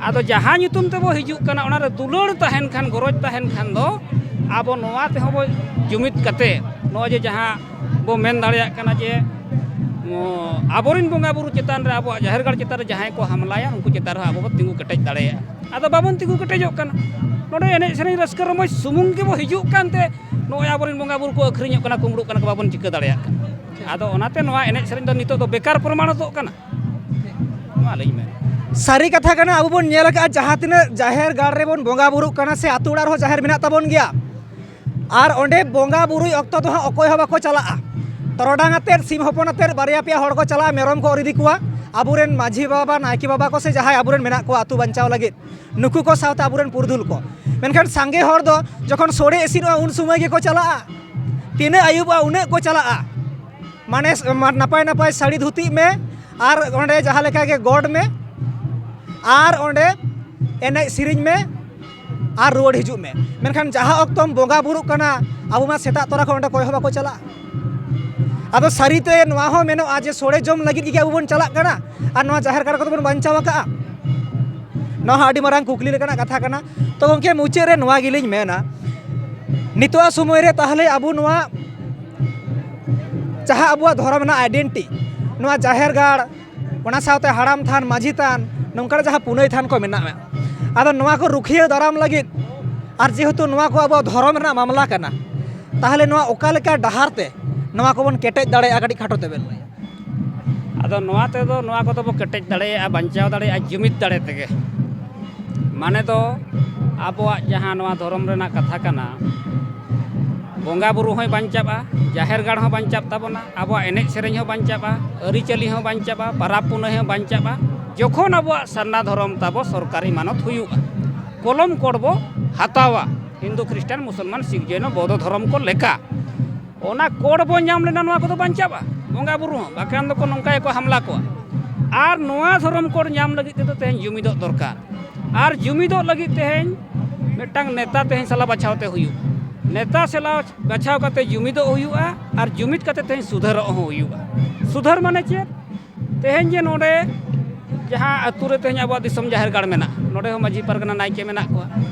ᱟᱫᱚ ᱡᱟᱦᱟᱸ ᱧᱩᱛᱩᱢ ᱛᱮᱵᱚ ᱦᱤᱡᱩᱜ ᱠᱟᱱᱟ, ᱚᱱᱟᱨᱮ ᱫᱩᱞᱟᱹᱲ ᱛᱟᱦᱮᱱ ᱠᱷᱟᱱ, ᱜᱚᱨᱚᱡᱽ ᱛᱟᱦᱮᱱ ᱠᱷᱟᱱ ᱫᱚ ᱟᱵᱚ ᱱᱚᱣᱟ ᱛᱮᱦᱚᱸ ᱵᱚ ᱡᱩᱢᱤᱫ ᱠᱟᱛᱮ, ᱱᱚᱜᱼᱚᱭ ᱡᱮ ᱡᱟᱦᱟᱸ ᱵᱚ ᱢᱮᱱ ᱫᱟᱲᱮᱭᱟᱜ ᱠᱟᱱᱟ ᱡᱮ, ᱚ, ᱟᱵᱚᱨᱮᱱ ᱵᱚᱸᱜᱟ ᱵᱩᱨᱩ ᱪᱮᱛᱟᱱ ᱨᱮ, ᱟᱵᱚᱣᱟᱜ ᱡᱟᱦᱮᱨ ᱜᱟᱲ ᱪᱮᱛᱟᱱ ᱨᱮ ᱡᱟᱦᱟᱸᱭ ᱠᱚ ᱦᱟᱢᱞᱟᱭᱟ, ᱩᱱᱠᱩ ᱪᱮᱛᱟᱱ ᱨᱮᱦᱚᱸ ᱟᱵᱚ ᱵᱚ ᱛᱤᱸᱜᱩ ᱠᱮᱴᱮᱡ ᱫᱟᱲᱮᱭᱟᱜᱼᱟ᱾ ᱟᱫᱚ ᱵᱟᱵᱚᱱ ᱛᱤᱸᱜᱩ ᱠᱮᱴᱮᱡᱚᱜ ᱠᱟᱱᱟ᱾ ᱱᱚᱰᱮ ᱮᱱᱮᱡ ᱥᱮᱨᱮᱧ ᱨᱟᱹᱥᱠᱟᱹ ᱨᱚᱢᱚᱡᱽ ᱥᱩᱢᱩᱝ ᱜᱮᱵᱚ ᱦᱤᱡᱩᱜ ᱠᱟᱱᱛᱮ ᱱᱚᱜᱼᱚᱭ ᱟᱵᱚᱨᱮᱱ ᱵᱚᱸᱜᱟ ᱵᱩᱨᱩ ᱠᱚ ᱟᱹᱠᱷᱨᱤᱧᱚᱜ ᱠᱟᱱᱟ, ᱠᱩᱢᱵᱽᱲᱩᱜ ᱠᱟᱱᱟ ᱠᱚ, ᱵᱟᱵᱚᱱ ᱪᱤᱠᱟᱹ ᱫᱟᱲᱮᱭᱟᱜ ᱠᱟᱱᱟ᱾ ᱟᱫᱚ ᱚᱱᱟᱛᱮ ᱱᱚᱣᱟ ᱮᱱᱮᱡ ᱥᱮᱨᱮᱧ ᱫᱚ ᱱᱤᱛᱚᱜ ᱫᱚ ᱵᱮᱠᱟᱨ ᱯᱨᱚᱢᱟᱬᱚᱛᱚᱜ ᱠᱟᱱᱟ᱾ ᱱᱚᱣᱟ ᱞᱤᱧ ᱢᱮᱱᱟ᱾ ᱥᱟᱹᱨᱤ ᱠᱟᱛᱷᱟ ᱠᱟᱱᱟ, ᱟᱵᱚ ᱵᱚᱱ ᱧᱮᱞ ᱟᱠᱟᱫᱼᱟ, ᱡᱟᱦᱟᱸ ᱛᱤᱱᱟᱹᱜ ᱡᱟᱦᱮᱨ ᱜᱟᱲ ᱨᱮᱵᱚᱱ ᱵᱚᱸᱜᱟ ᱵᱩᱨᱩᱜ ᱠᱟᱱᱟ ᱥᱮ ᱟᱛᱳ ᱚᱲᱟᱜ ᱨᱮᱦᱚᱸ ᱡᱟᱦᱮᱨ ᱢᱮᱱᱟᱜ ᱛᱟᱵᱚᱱ ᱜᱮᱭᱟ, ᱟᱨ ᱚᱸᱰᱮ ᱵᱚᱸᱜᱟ ᱵᱩᱨᱩᱭ ᱚᱠᱛᱚ ᱫᱚ ᱦᱟᱸᱜ ᱚᱠᱚᱭ ᱦᱚᱸ ᱵᱟᱠᱚ ᱪᱟᱞᱟᱜᱼᱟ᱾ ᱴᱚᱨᱚᱰᱟᱝ ᱟᱛᱮᱫ, ᱥᱤᱢ ᱦᱚᱯᱚᱱ ᱟᱛᱮᱫ, ᱵᱟᱨᱭᱟ ᱯᱮᱭᱟ ᱦᱚᱲ ᱠᱚ ᱪᱟᱞᱟᱜᱼᱟ, ᱢᱮᱨᱚᱢ ᱠᱚ ᱚᱨ ᱤᱫᱤ ᱠᱚᱣᱟ, ᱟᱵᱚᱨᱮᱱ ᱢᱟᱹᱡᱷᱤ ᱵᱟᱵᱟ, ᱱᱟᱭᱠᱮ ᱵᱟᱵᱟ ᱠᱚ ᱥᱮ ᱡᱟᱦᱟᱸᱭ ᱟᱵᱚᱨᱮᱱ ᱢᱮᱱᱟᱜ ᱠᱚᱣᱟ ᱟᱹᱛᱩ ᱵᱟᱧᱪᱟᱣ ᱞᱟᱹᱜᱤᱫ, ᱱᱩᱠᱩ ᱠᱚ ᱥᱟᱶᱛᱮ ᱟᱵᱚᱨᱮᱱ ᱯᱩᱨᱩᱫᱷᱩᱞ ᱠᱚ᱾ ᱢᱮᱱᱠᱷᱟᱱ ᱥᱟᱸᱜᱮ ᱦᱚᱲ ᱫᱚ ᱡᱚᱠᱷᱚᱱ ᱥᱳᱲᱮ ᱤᱥᱤᱱᱚᱜᱼᱟ, ᱩᱱ ᱥᱚᱢᱚᱭ ᱜᱮᱠᱚ ᱪᱟᱞᱟᱜᱼᱟ᱾ ᱛᱤᱱᱟᱹᱜ ᱟᱹᱭᱩᱵᱚᱜᱼᱟ, ᱩᱱᱟᱹᱜ ᱠᱚ ᱪᱟᱞᱟᱜᱼᱟ᱾ ᱢᱟᱱᱮ, ᱢᱟ-, ᱱᱟᱯᱟᱭ ᱱᱟᱯᱟᱭ ᱥᱟᱹᱲᱤ ᱫᱷᱩᱛᱤᱜ ᱢᱮ, ᱟᱨ ᱚᱸᱰᱮ ᱡᱟᱦᱟᱸ ᱞᱮᱠᱟ ᱜᱮ ᱜᱚᱰ ᱢᱮ, ᱟᱨ ᱚᱸᱰᱮ ᱮᱱᱮᱡ ᱥᱮᱨᱮᱧ ᱢᱮ, ᱟᱨ ᱨᱩᱣᱟᱹᱲ ᱦᱤᱡᱩᱜ ᱢᱮ᱾ ᱢᱮᱱᱠᱷᱟᱱ ᱡᱟᱦᱟᱸ ᱚᱠᱛᱚᱢ ᱵᱚᱸᱜᱟ ᱵᱩᱨᱩᱜ ᱠᱟᱱᱟ, ᱟᱵᱚ ᱢᱟ ᱥᱮᱛᱟᱜ ᱛᱚᱨᱟ ᱠᱷᱚᱱ ᱚᱸᱰᱮ ᱚᱠᱚᱭ ᱦᱚᱸ ᱵᱟᱠᱚ ᱪᱟᱞᱟᱜᱼᱟ᱾ ᱟᱫᱚ ᱥᱟᱹᱨᱤᱛᱮ ᱱᱚᱣᱟ ᱦᱚᱸ ᱢᱮᱱᱚᱜᱼᱟ ᱡᱮ ᱥᱳᱲᱮ ᱡᱚᱢ ᱞᱟᱹᱜᱤᱫ ᱜᱮ ᱟᱵᱚ ᱵᱚᱱ ᱪᱟᱞᱟᱜ ᱠᱟᱱᱟ ᱟᱨ ᱱᱚᱣᱟ ᱡᱟᱦᱮᱨ ᱜᱟᱲ ᱠᱚᱫᱚ ᱵᱚᱱ ᱵᱟᱧᱪᱟᱣ ᱟᱠᱟᱫᱼᱟ? ᱱᱚᱣᱟ ᱦᱚᱸ ᱟᱹᱰᱤ ᱢᱟᱨᱟᱝ ᱠᱩᱠᱞᱤ ᱞᱮᱠᱟᱱᱟᱜ ᱠᱟᱛᱷᱟ ᱠᱟᱱᱟ᱾ ᱛᱚ ᱜᱚᱢᱠᱮ, ᱢᱩᱪᱟᱹᱫ ᱨᱮ ᱱᱚᱣᱟ ᱜᱮᱞᱤᱧ ᱢᱮᱱᱟ, ᱱᱤᱛᱚᱜᱟᱜ ᱥᱚᱢᱚᱭ ᱨᱮ ᱛᱟᱦᱚᱞᱮ ᱟᱵᱚ ᱱᱚᱣᱟ ᱡᱟᱦᱟᱸ ᱟᱵᱚᱣᱟᱜ ᱫᱷᱚᱨᱚᱢ ᱨᱮᱱᱟᱜ ᱟᱭᱰᱮᱱᱴᱤ, ᱱᱚᱣᱟ ᱡᱟᱦᱮᱨ ᱜᱟᱲ, ᱚᱱᱟ ᱥᱟᱶᱛᱮ ᱦᱟᱲᱟᱢ ᱛᱷᱟᱱ, ᱢᱟᱹᱡᱷᱤ ᱛᱷᱟᱱ, ᱱᱚᱝᱠᱟᱱᱟᱜ ᱡᱟᱦᱟᱸ ᱯᱩᱱᱟᱹᱭ ᱛᱷᱟᱱ ᱠᱚ ᱢᱮᱱᱟᱜᱼᱟ, ᱟᱫᱚ ᱱᱚᱣᱟ ᱠᱚ ᱨᱩᱠᱷᱤᱭᱟᱹ ᱫᱟᱨᱟᱢ ᱞᱟᱹᱜᱤᱫ, ᱟᱨ ᱡᱮᱦᱮᱛᱩ ᱱᱚᱣᱟ ᱠᱚ ᱟᱵᱚᱣᱟᱜ ᱫᱷᱚᱨᱚᱢ ᱨᱮᱱᱟᱜ ᱢᱟᱢᱞᱟ ᱠᱟᱱᱟ, ᱛᱟᱦᱚᱞᱮ ᱱᱚᱣᱟ ᱚᱠᱟ ᱞᱮᱠᱟ ᱰᱟᱦᱟᱨ ᱛᱮ ᱱᱚᱣᱟ ᱠᱚᱵᱚᱱ ᱠᱮᱴᱮᱡ ᱫᱟᱲᱮᱭᱟᱜᱼᱟ, ᱠᱟᱹᱴᱤᱡ ᱠᱷᱟᱴᱚ ᱛᱮᱵᱮᱱ ᱞᱟᱹᱭᱟ? ᱟᱫᱚ ᱱᱚᱣᱟ ᱛᱮᱫᱚ ᱱᱚᱣᱟ ᱠᱚᱫᱚ ᱵᱚ ᱠᱮᱴᱮᱡ ᱫᱟᱲᱮᱭᱟᱜᱼᱟ, ᱵᱟᱧᱪᱟᱣ ᱫᱟᱲᱮᱭᱟᱜᱼᱟ ᱡᱩᱢᱤᱫ ᱫᱟᱲᱮ ᱛᱮᱜᱮ᱾ ᱢᱟᱱᱮ ᱫᱚ ᱟᱵᱚᱣᱟᱜ ᱡᱟᱦᱟᱸ ᱱᱚᱣᱟ ᱫᱷᱚᱨᱚᱢ ᱨᱮᱱᱟᱜ ᱠᱟᱛᱷᱟ ᱠᱟᱱᱟ, ᱵᱚᱸᱜᱟ ᱵᱩᱨᱩ ᱦᱚᱸᱭ ᱵᱟᱧᱪᱟᱜᱼᱟ, ᱡᱟᱦᱮᱨ ᱜᱟᱲ ᱦᱚᱸ ᱵᱟᱧᱪᱟᱜ ᱛᱟᱵᱚᱱᱟ, ᱟᱵᱚᱣᱟᱜ ᱮᱱᱮᱡ ᱥᱮᱨᱮᱧ ᱦᱚᱸ ᱵᱟᱧᱪᱟᱜᱼᱟ, ᱟᱹᱨᱤᱪᱟᱹᱞᱤ ᱦᱚᱸ ᱵᱟᱧᱪᱟᱜᱼᱟ, ᱯᱟᱨᱟᱵᱽ ᱯᱩᱱᱟᱹᱭ ᱦᱚᱸ ᱵᱟᱧᱪᱟᱜᱼᱟ᱾ ᱡᱚᱠᱷᱚᱱ ᱟᱵᱚᱣᱟᱜ ᱥᱟᱨᱱᱟ ᱫᱷᱚᱨᱚᱢ ᱛᱟᱵᱚ ᱥᱚᱨᱠᱟᱨᱤ ᱢᱟᱱᱚᱛ ᱦᱩᱭᱩᱜᱼᱟ, ᱠᱚᱞᱚᱢ ᱠᱳᱰ ᱵᱚ ᱦᱟᱛᱟᱣᱟ, ᱦᱤᱱᱫᱩ ᱠᱷᱨᱤᱥᱴᱟᱱ ᱢᱩᱥᱚᱞᱢᱟᱱ ᱥᱤᱠᱷ ᱡᱚᱭᱱᱚ ᱵᱳᱫᱷᱚ ᱫᱷᱚᱨᱚᱢ ᱠᱚ ᱞᱮᱠᱟ, ᱚᱱᱟ ᱠᱳᱰ ᱵᱚ ᱧᱟᱢ ᱞᱮᱱᱟ, ᱱᱚᱣᱟ ᱠᱚᱫᱚ ᱵᱟᱧᱪᱟᱜᱼᱟ, ᱵᱚᱸᱜᱟ ᱵᱩᱨᱩ ᱦᱚᱸ, ᱵᱟᱠᱷᱟᱱ ᱫᱚᱠᱚ ᱱᱚᱝᱠᱟ ᱜᱮᱠᱚ ᱦᱟᱢᱞᱟ ᱠᱚᱣᱟ᱾ ᱟᱨ ᱱᱚᱣᱟ ᱫᱷᱚᱨᱚᱢ ᱠᱳᱰ ᱧᱟᱢ ᱞᱟᱹᱜᱤᱫ ᱛᱮᱫᱚ ᱛᱮᱦᱮᱧ ᱡᱩᱢᱤᱫᱚᱜ ᱫᱚᱨᱠᱟᱨ᱾ ᱟᱨ ᱡᱩᱢᱤᱫᱚᱜ ᱞᱟᱹᱜᱤᱫ ᱛᱮᱦᱮᱧ ᱢᱤᱫᱴᱟᱝ ᱱᱮᱛᱟ ᱛᱮᱦᱮᱧ ᱥᱟᱞᱟ ᱵᱟᱪᱷᱟᱣ ᱛᱮ ᱦᱩᱭᱩᱜᱼᱟ᱾ ᱱᱮᱛᱟ ᱥᱟᱞᱟ ᱵᱟᱪᱷᱟᱣ ᱠᱟᱛᱮ ᱡᱩᱢᱤᱫᱚᱜ ᱦᱩᱭᱩᱜᱼᱟ, ᱟᱨ ᱡᱩᱢᱤᱫ ᱠᱟᱛᱮ ᱛᱮᱦᱮᱧ ᱥᱩᱫᱷᱟᱹᱨᱚᱜ ᱦᱚᱸ ᱦᱩᱭᱩᱜᱼᱟ᱾ ᱥᱩᱫᱷᱟᱹᱨ ᱢᱟᱱᱮ ᱪᱮᱫ? ᱛᱮᱦᱮᱧ ᱡᱮ ᱱᱚᱰᱮ ᱡᱟᱦᱟᱸ ᱟᱹᱛᱩ ᱨᱮ ᱛᱮᱦᱮᱧ ᱟᱵᱚᱣᱟᱜ ᱫᱤᱥᱚᱢ ᱡᱟᱦᱮᱨ ᱜᱟᱲ ᱢᱮᱱᱟᱜᱼᱟ, ᱱᱚᱰᱮ ᱦᱚᱸ ᱢᱟᱹᱡᱷᱤ ᱯᱟᱨᱜᱟᱱᱟ ᱱᱟᱭᱠᱮ ᱢᱮᱱᱟᱜ ᱠᱚᱣᱟ᱾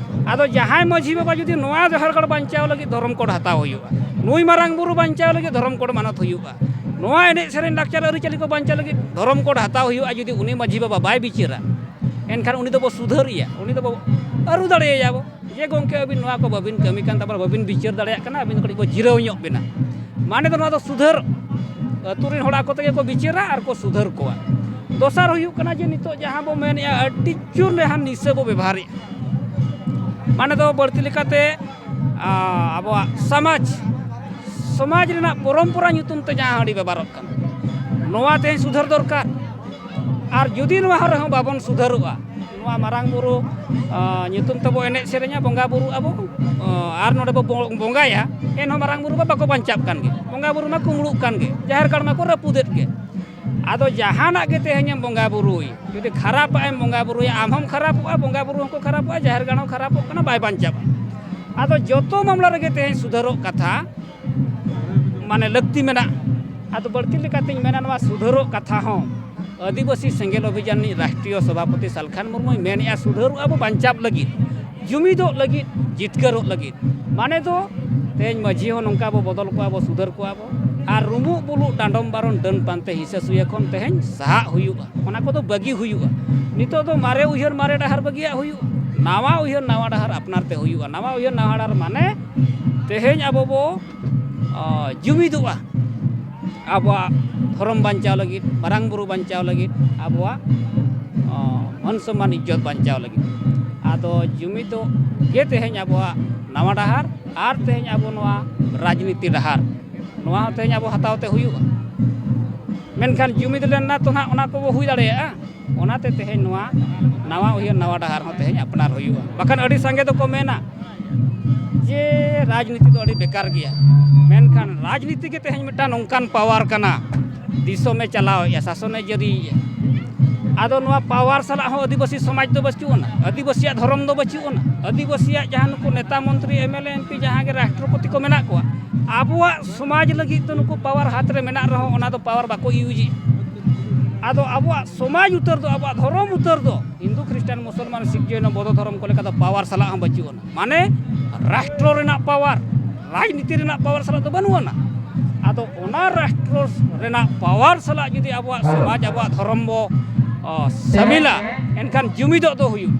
ᱟᱫᱚ ᱡᱟᱦᱟᱸᱭ ᱢᱟᱹᱡᱷᱤ ᱵᱟᱵᱟ ᱡᱩᱫᱤ ᱱᱚᱣᱟ ᱡᱟᱦᱮᱨ ᱜᱟᱲ ᱵᱟᱧᱪᱟᱣ ᱞᱟᱹᱜᱤᱫ ᱫᱷᱚᱨᱚᱢ ᱠᱳᱰ ᱦᱟᱛᱟᱣ ᱦᱩᱭᱩᱜᱼᱟ, ᱱᱩᱭ ᱢᱟᱨᱟᱝ ᱵᱩᱨᱩ ᱵᱟᱧᱪᱟᱣ ᱞᱟᱹᱜᱤᱫ ᱫᱷᱚᱨᱚᱢ ᱠᱳᱰ ᱢᱟᱱᱚᱛ ᱦᱩᱭᱩᱜᱼᱟ, ᱱᱚᱣᱟ ᱮᱱᱮᱡ ᱥᱮᱨᱮᱧ ᱞᱟᱠᱪᱟᱨ ᱟᱹᱨᱤᱪᱟᱹᱞᱤ ᱠᱚ ᱵᱟᱧᱪᱟᱣ ᱞᱟᱹᱜᱤᱫ ᱫᱷᱚᱨᱚᱢ ᱠᱳᱰ ᱦᱟᱛᱟᱣ ᱦᱩᱭᱩᱜᱼᱟ, ᱡᱩᱫᱤ ᱩᱱᱤ ᱢᱟᱹᱡᱷᱤ ᱵᱟᱵᱟ ᱵᱟᱭ ᱵᱤᱪᱟᱹᱨᱟ, ᱮᱱᱠᱷᱟᱱ ᱩᱱᱤ ᱫᱚᱵᱚ ᱥᱩᱫᱷᱟᱹᱨᱮᱭᱟ, ᱩᱱᱤ ᱫᱚᱵᱚ ᱟᱹᱨᱩ ᱫᱟᱲᱮᱭᱟᱭᱟ ᱵᱚ᱾ ᱡᱮ ᱜᱚᱢᱠᱮ, ᱟᱹᱵᱤᱱ ᱱᱚᱣᱟ ᱠᱚ ᱵᱟᱹᱵᱤᱱ ᱠᱟᱹᱢᱤ ᱠᱟᱱ ᱛᱟᱵᱚᱱᱟ, ᱵᱟᱹᱵᱤᱱ ᱵᱤᱪᱟᱹᱨ ᱫᱟᱲᱮᱭᱟᱜ ᱠᱟᱱᱟ, ᱟᱹᱵᱤᱱ ᱫᱚ ᱠᱟᱹᱴᱤᱡ ᱵᱚ ᱡᱤᱨᱟᱹᱣ ᱧᱚᱜ ᱵᱤᱱᱟ᱾ ᱢᱟᱱᱮ ᱫᱚ ᱱᱚᱣᱟ ᱫᱚ ᱥᱩᱫᱷᱟᱹᱨ, ᱟᱹᱛᱩ ᱨᱮᱱ ᱦᱚᱲ ᱟᱠᱚ ᱛᱮᱜᱮ ᱠᱚ ᱵᱤᱪᱟᱹᱨᱟ ᱟᱨ ᱠᱚ ᱥᱩᱫᱷᱟᱹᱨ ᱠᱚᱣᱟ᱾ ᱫᱚᱥᱟᱨ ᱦᱩᱭᱩᱜ ᱠᱟᱱᱟ ᱡᱮ ᱱᱤᱛᱚᱜ ᱡᱟᱦᱟᱸ ᱵᱚ ᱢᱮᱱᱮᱫᱼᱟ, ᱟᱹᱰᱤ ᱡᱳᱨ ᱱᱮᱦᱟᱱ ᱱᱤᱥᱟᱹ ᱵᱚ ᱵᱮᱵᱚᱦᱟᱨᱮᱫᱼᱟ᱾ ᱢᱟᱱᱮ ᱫᱚ ᱵᱟᱹᱲᱛᱤ ᱞᱮᱠᱟᱛᱮ, ᱟ, ᱟᱵᱚᱣᱟᱜ ᱥᱚᱢᱟᱡᱽ, ᱥᱚᱢᱟᱡᱽ ᱨᱮᱱᱟᱜ ᱯᱚᱨᱚᱢᱯᱚᱨᱟ ᱧᱩᱛᱩᱢ ᱛᱮ ᱡᱟᱦᱟᱸ ᱦᱟᱺᱰᱤ ᱵᱮᱵᱚᱦᱟᱨᱚᱜ ᱠᱟᱱᱟ, ᱱᱚᱣᱟ ᱛᱮᱦᱮᱧ ᱥᱩᱫᱷᱟᱹᱨ ᱫᱚᱨᱠᱟᱨ᱾ ᱟᱨ ᱡᱩᱫᱤ ᱱᱚᱣᱟ ᱨᱮᱦᱚᱸ ᱵᱟᱵᱚᱱ ᱥᱩᱫᱷᱟᱹᱨᱚᱜᱼᱟ, ᱱᱚᱣᱟ ᱢᱟᱨᱟᱝ ᱵᱩᱨᱩ, ᱟ, ᱧᱩᱛᱩᱢ ᱛᱮᱵᱚ ᱮᱱᱮᱡ ᱥᱮᱨᱮᱧᱟ, ᱵᱚᱸᱜᱟ ᱵᱩᱨᱩᱜ ᱟᱵᱚ, ᱟ, ᱟᱨ ᱱᱚᱰᱮ ᱵᱚ ᱵᱚ-, ᱵᱚᱸᱜᱟᱭᱟ, ᱮᱱᱦᱚᱸ ᱢᱟᱨᱟᱝ ᱵᱩᱨᱩ ᱢᱟ ᱵᱟᱠᱚ ᱵᱟᱧᱪᱟᱜ ᱠᱟᱱ ᱜᱮ, ᱵᱚᱸᱜᱟ ᱵᱩᱨᱩ ᱢᱟ ᱠᱩᱢᱵᱽᱲᱩᱜ ᱠᱟᱱ ᱜᱮ, ᱡᱟᱦᱮᱨ ᱜᱟᱲ ᱢᱟᱠᱚ ᱨᱟᱹᱯᱩᱫᱮᱫ ᱜᱮ᱾ ᱟᱫᱚ ᱡᱟᱦᱟᱱᱟᱜ ᱜᱮ ᱛᱮᱦᱮᱧᱮᱢ ᱵᱚᱸᱜᱟ ᱵᱩᱨᱩᱭ, ᱡᱩᱫᱤ ᱠᱷᱟᱨᱟᱯᱟᱜ ᱮᱢ ᱵᱚᱸᱜᱟ ᱵᱩᱨᱩᱭᱟ, ᱟᱢ ᱦᱚᱸᱢ ᱠᱷᱟᱨᱟᱯᱚᱜᱼᱟ, ᱵᱚᱸᱜᱟ ᱵᱩᱨᱩ ᱦᱚᱸᱠᱚ ᱠᱷᱟᱨᱟᱯᱚᱜᱼᱟ, ᱡᱟᱦᱮᱨ ᱜᱟᱲ ᱦᱚᱸ ᱠᱷᱟᱨᱟᱯᱚᱜ ᱠᱟᱱᱟ, ᱵᱟᱭ ᱵᱟᱧᱪᱟᱜᱼᱟ᱾ ᱟᱫᱚ ᱡᱚᱛᱚ ᱢᱟᱢᱞᱟ ᱨᱮᱜᱮ ᱛᱮᱦᱮᱧ ᱥᱩᱫᱷᱟᱹᱨᱚᱜ ᱠᱟᱛᱷᱟ ᱢᱟᱱᱮ ᱞᱟᱹᱠᱛᱤ ᱢᱮᱱᱟᱜᱼᱟ᱾ ᱟᱫᱚ ᱵᱟᱹᱲᱛᱤ ᱞᱮᱠᱟᱛᱤᱧ ᱢᱮᱱᱟ, ᱱᱚᱣᱟ ᱥᱩᱫᱷᱟᱹᱨᱚᱜ ᱠᱟᱛᱷᱟ ᱦᱚᱸ ᱟᱹᱫᱤᱵᱟᱹᱥᱤ ᱥᱮᱸᱜᱮᱞ ᱚᱵᱷᱤᱡᱟᱱ ᱨᱤᱱᱤᱡ ᱨᱟᱥᱴᱨᱤᱭᱚ ᱥᱚᱵᱷᱟᱯᱚᱛᱤ ᱥᱟᱞᱠᱷᱟᱱ ᱢᱩᱨᱢᱩᱭ ᱢᱮᱱᱮᱫᱼᱟ, ᱥᱩᱫᱷᱟᱹᱨᱚᱜᱼᱟ ᱵᱚ ᱵᱟᱧᱪᱟᱣ ᱞᱟᱹᱜᱤᱫ, ᱡᱩᱢᱤᱫᱚᱜ ᱞᱟᱹᱜᱤᱫ, ᱡᱤᱛᱠᱟᱹᱨᱚᱜ ᱞᱟᱹᱜᱤᱫ᱾ ᱢᱟᱱᱮ ᱫᱚ ᱛᱮᱦᱮᱧ ᱢᱟᱹᱡᱷᱤ ᱦᱚᱸ ᱱᱚᱝᱠᱟ ᱵᱚ ᱵᱚᱫᱚᱞ ᱠᱚᱣᱟ, ᱵᱚ ᱥᱩᱫᱷᱟᱹᱨ ᱠᱚᱣᱟ ᱵᱚ᱾ ᱟᱨ ᱨᱩᱢᱩᱜ ᱵᱩᱞᱩᱜ ᱰᱟᱸᱰᱚᱢ ᱵᱟᱨᱚᱱ ᱰᱟᱹᱱ ᱯᱟᱱᱛᱮ ᱦᱤᱥᱟᱹ ᱥᱩᱭᱟᱹ ᱠᱷᱚᱱ ᱛᱮᱦᱮᱧ ᱥᱟᱦᱟᱜ ᱦᱩᱭᱩᱜᱼᱟ, ᱚᱱᱟ ᱠᱚᱫᱚ ᱵᱟᱹᱜᱤ ᱦᱩᱭᱩᱜᱼᱟ᱾ ᱱᱤᱛᱚᱜ ᱫᱚ ᱢᱟᱨᱮ ᱩᱭᱦᱟᱹᱨ ᱢᱟᱨᱮ ᱰᱟᱦᱟᱨ ᱵᱟᱹᱜᱤᱭᱟᱜ ᱦᱩᱭᱩᱜᱼᱟ, ᱱᱟᱣᱟ ᱩᱭᱦᱟᱹᱨ ᱱᱟᱣᱟ ᱰᱟᱦᱟᱨ ᱟᱯᱱᱟᱨ ᱛᱮ ᱦᱩᱭᱩᱜᱼᱟ᱾ ᱱᱟᱣᱟ ᱩᱭᱦᱟᱹᱨ ᱱᱟᱣᱟ ᱰᱟᱦᱟᱨ ᱢᱟᱱᱮ ᱛᱮᱦᱮᱧ ᱟᱵᱚ ᱵᱚ, ᱟ, ᱡᱩᱢᱤᱫᱚᱜᱼᱟ ᱟᱵᱚᱣᱟᱜ ᱫᱷᱚᱨᱚᱢ ᱵᱟᱧᱪᱟᱣ ᱞᱟᱹᱜᱤᱫ, ᱢᱟᱨᱟᱝ ᱵᱩᱨᱩ ᱵᱟᱧᱪᱟᱣ ᱞᱟᱹᱜᱤᱫ, ᱟᱵᱚᱣᱟᱜ, ᱟ, ᱢᱟᱹᱱ ᱥᱚᱢᱢᱟᱱ ᱤᱡᱽᱡᱚᱛ ᱵᱟᱧᱪᱟᱣ ᱞᱟᱹᱜᱤᱫ᱾ ᱟᱫᱚ ᱡᱩᱢᱤᱫᱚᱜ ᱜᱮ ᱛᱮᱦᱮᱧ ᱟᱵᱚᱣᱟᱜ ᱱᱟᱣᱟ ᱰᱟᱦᱟᱨ, ᱟᱨ ᱛᱮᱦᱮᱧ ᱟᱵᱚ ᱱᱚᱣᱟ ᱨᱟᱡᱽᱱᱤᱛᱤ ᱰᱟᱦᱟᱨ, ᱱᱚᱣᱟ ᱦᱚᱸ ᱛᱮᱦᱮᱧ ᱟᱵᱚ ᱦᱟᱛᱟᱣ ᱛᱮ ᱦᱩᱭᱩᱜᱼᱟ᱾ ᱢᱮᱱᱠᱷᱟᱱ ᱡᱩᱢᱤᱫ ᱞᱮᱱ ᱱᱟ ᱛᱚ ᱱᱟᱦᱟᱜ ᱚᱱᱟ ᱠᱚᱵᱚ ᱦᱩᱭ ᱫᱟᱲᱮᱭᱟᱜᱼᱟ᱾ ᱚᱱᱟᱛᱮ ᱛᱮᱦᱮᱧ ᱱᱚᱣᱟ ᱱᱟᱣᱟ ᱩᱭᱦᱟᱹᱨ, ᱱᱟᱣᱟ ᱰᱟᱦᱟᱨ ᱦᱚᱸ ᱛᱮᱦᱮᱧ ᱟᱯᱱᱟᱨ ᱦᱩᱭᱩᱜᱼᱟ᱾ ᱵᱟᱠᱷᱟᱱ ᱟᱹᱰᱤ ᱥᱟᱸᱜᱮ ᱫᱚᱠᱚ ᱢᱮᱱᱟ ᱡᱮ ᱨᱟᱡᱽᱱᱤᱛᱤ ᱫᱚ ᱟᱹᱰᱤ ᱵᱮᱠᱟᱨ ᱜᱮᱭᱟ, ᱢᱮᱱᱠᱷᱟᱱ ᱨᱟᱡᱽᱱᱤᱛᱤ ᱜᱮ ᱛᱮᱦᱮᱧ ᱢᱤᱫᱴᱟᱝ ᱱᱚᱝᱠᱟᱱ ᱯᱟᱣᱟᱨ ᱠᱟᱱᱟ, ᱫᱤᱥᱚᱢᱮ ᱪᱟᱞᱟᱣᱮᱫᱼᱟ, ᱥᱟᱥᱚᱱᱮ ᱡᱟᱹᱨᱤᱭᱮᱫᱼᱟ᱾ ᱟᱫᱚ ᱱᱚᱣᱟ ᱯᱟᱣᱟᱨ ᱥᱟᱞᱟᱜ ᱦᱚᱸ ᱟᱹᱫᱤᱵᱟᱹᱥᱤ ᱥᱚᱢᱟᱡᱽ ᱫᱚ ᱵᱟᱹᱪᱩᱜ ᱟᱱᱟ, ᱟᱹᱫᱤᱵᱟᱹᱥᱤᱭᱟᱜ ᱫᱷᱚᱨᱚᱢ ᱫᱚ ᱵᱟᱹᱪᱩᱜ ᱟᱱᱟ, ᱟᱹᱫᱤᱵᱟᱹᱥᱤᱭᱟᱜ ᱡᱟᱦᱟᱸ ᱱᱩᱠᱩ ᱱᱮᱛᱟ ᱢᱚᱱᱛᱨᱤ M L A M P ᱡᱟᱦᱟᱸ ᱜᱮ ᱨᱟᱥᱴᱨᱚᱯᱚᱛᱤ ᱠᱚ ᱢᱮᱱᱟᱜ ᱠᱚᱣᱟ, ᱟᱵᱚᱣᱟᱜ ᱥᱚᱢᱟᱡᱽ ᱞᱟᱹᱜᱤᱫ ᱫᱚ ᱱᱩᱠᱩ ᱯᱟᱣᱟᱨ ᱦᱟᱛ ᱨᱮ ᱢᱮᱱᱟᱜ ᱨᱮᱦᱚᱸ ᱚᱱᱟ ᱫᱚ ᱯᱟᱣᱟᱨ ᱵᱟᱠᱚ ᱤᱭᱩᱡᱮᱫᱼᱟ᱾ ᱟᱫᱚ ᱟᱵᱚᱣᱟᱜ ᱥᱚᱢᱟᱡᱽ ᱩᱛᱟᱹᱨ ᱫᱚ, ᱟᱵᱚᱣᱟᱜ ᱫᱷᱚᱨᱚᱢ ᱩᱛᱟᱹᱨ ᱫᱚ ᱦᱤᱱᱫᱩ, ᱠᱷᱨᱤᱥᱴᱟᱱ, ᱢᱩᱥᱚᱞᱢᱟᱱ, ᱥᱤᱠᱷ, ᱡᱚᱭᱱᱚ, ᱵᱳᱫᱷᱚ ᱫᱷᱚᱨᱚᱢ ᱠᱚ ᱞᱮᱠᱟ ᱫᱚ ᱯᱟᱣᱟᱨ ᱥᱟᱞᱟᱜ ᱦᱚᱸ ᱵᱟᱹᱪᱩᱜ ᱟᱱᱟ᱾ ᱢᱟᱱᱮ ᱨᱟᱥᱴᱨᱚ ᱨᱮᱱᱟᱜ ᱯᱟᱣᱟᱨ, ᱨᱟᱡᱽᱱᱤᱛᱤ ᱨᱮᱱᱟᱜ ᱯᱟᱣᱟᱨ ᱥᱟᱞᱟᱜ ᱫᱚ ᱵᱟᱹᱱᱩᱜ ᱟᱱᱟ᱾ ᱟᱫᱚ ᱚᱱᱟ ᱨᱟᱥᱴᱨᱚ ᱨᱮᱱᱟᱜ ᱯᱟᱣᱟᱨ ᱥᱟᱞᱟᱜ ᱡᱩᱫᱤ ᱟᱵᱚᱣᱟᱜ ᱥᱚᱢᱟᱡᱽ, ᱟᱵᱚᱣᱟᱜ ᱫᱷᱚᱨᱚᱢ ᱵᱚ, ᱚ, ᱥᱟᱹᱢᱤᱞᱟ, ᱮᱱᱠᱷᱟᱱ ᱡᱩᱢᱤᱫᱚᱜ ᱫᱚ ᱦᱩᱭᱩᱜᱼᱟ᱾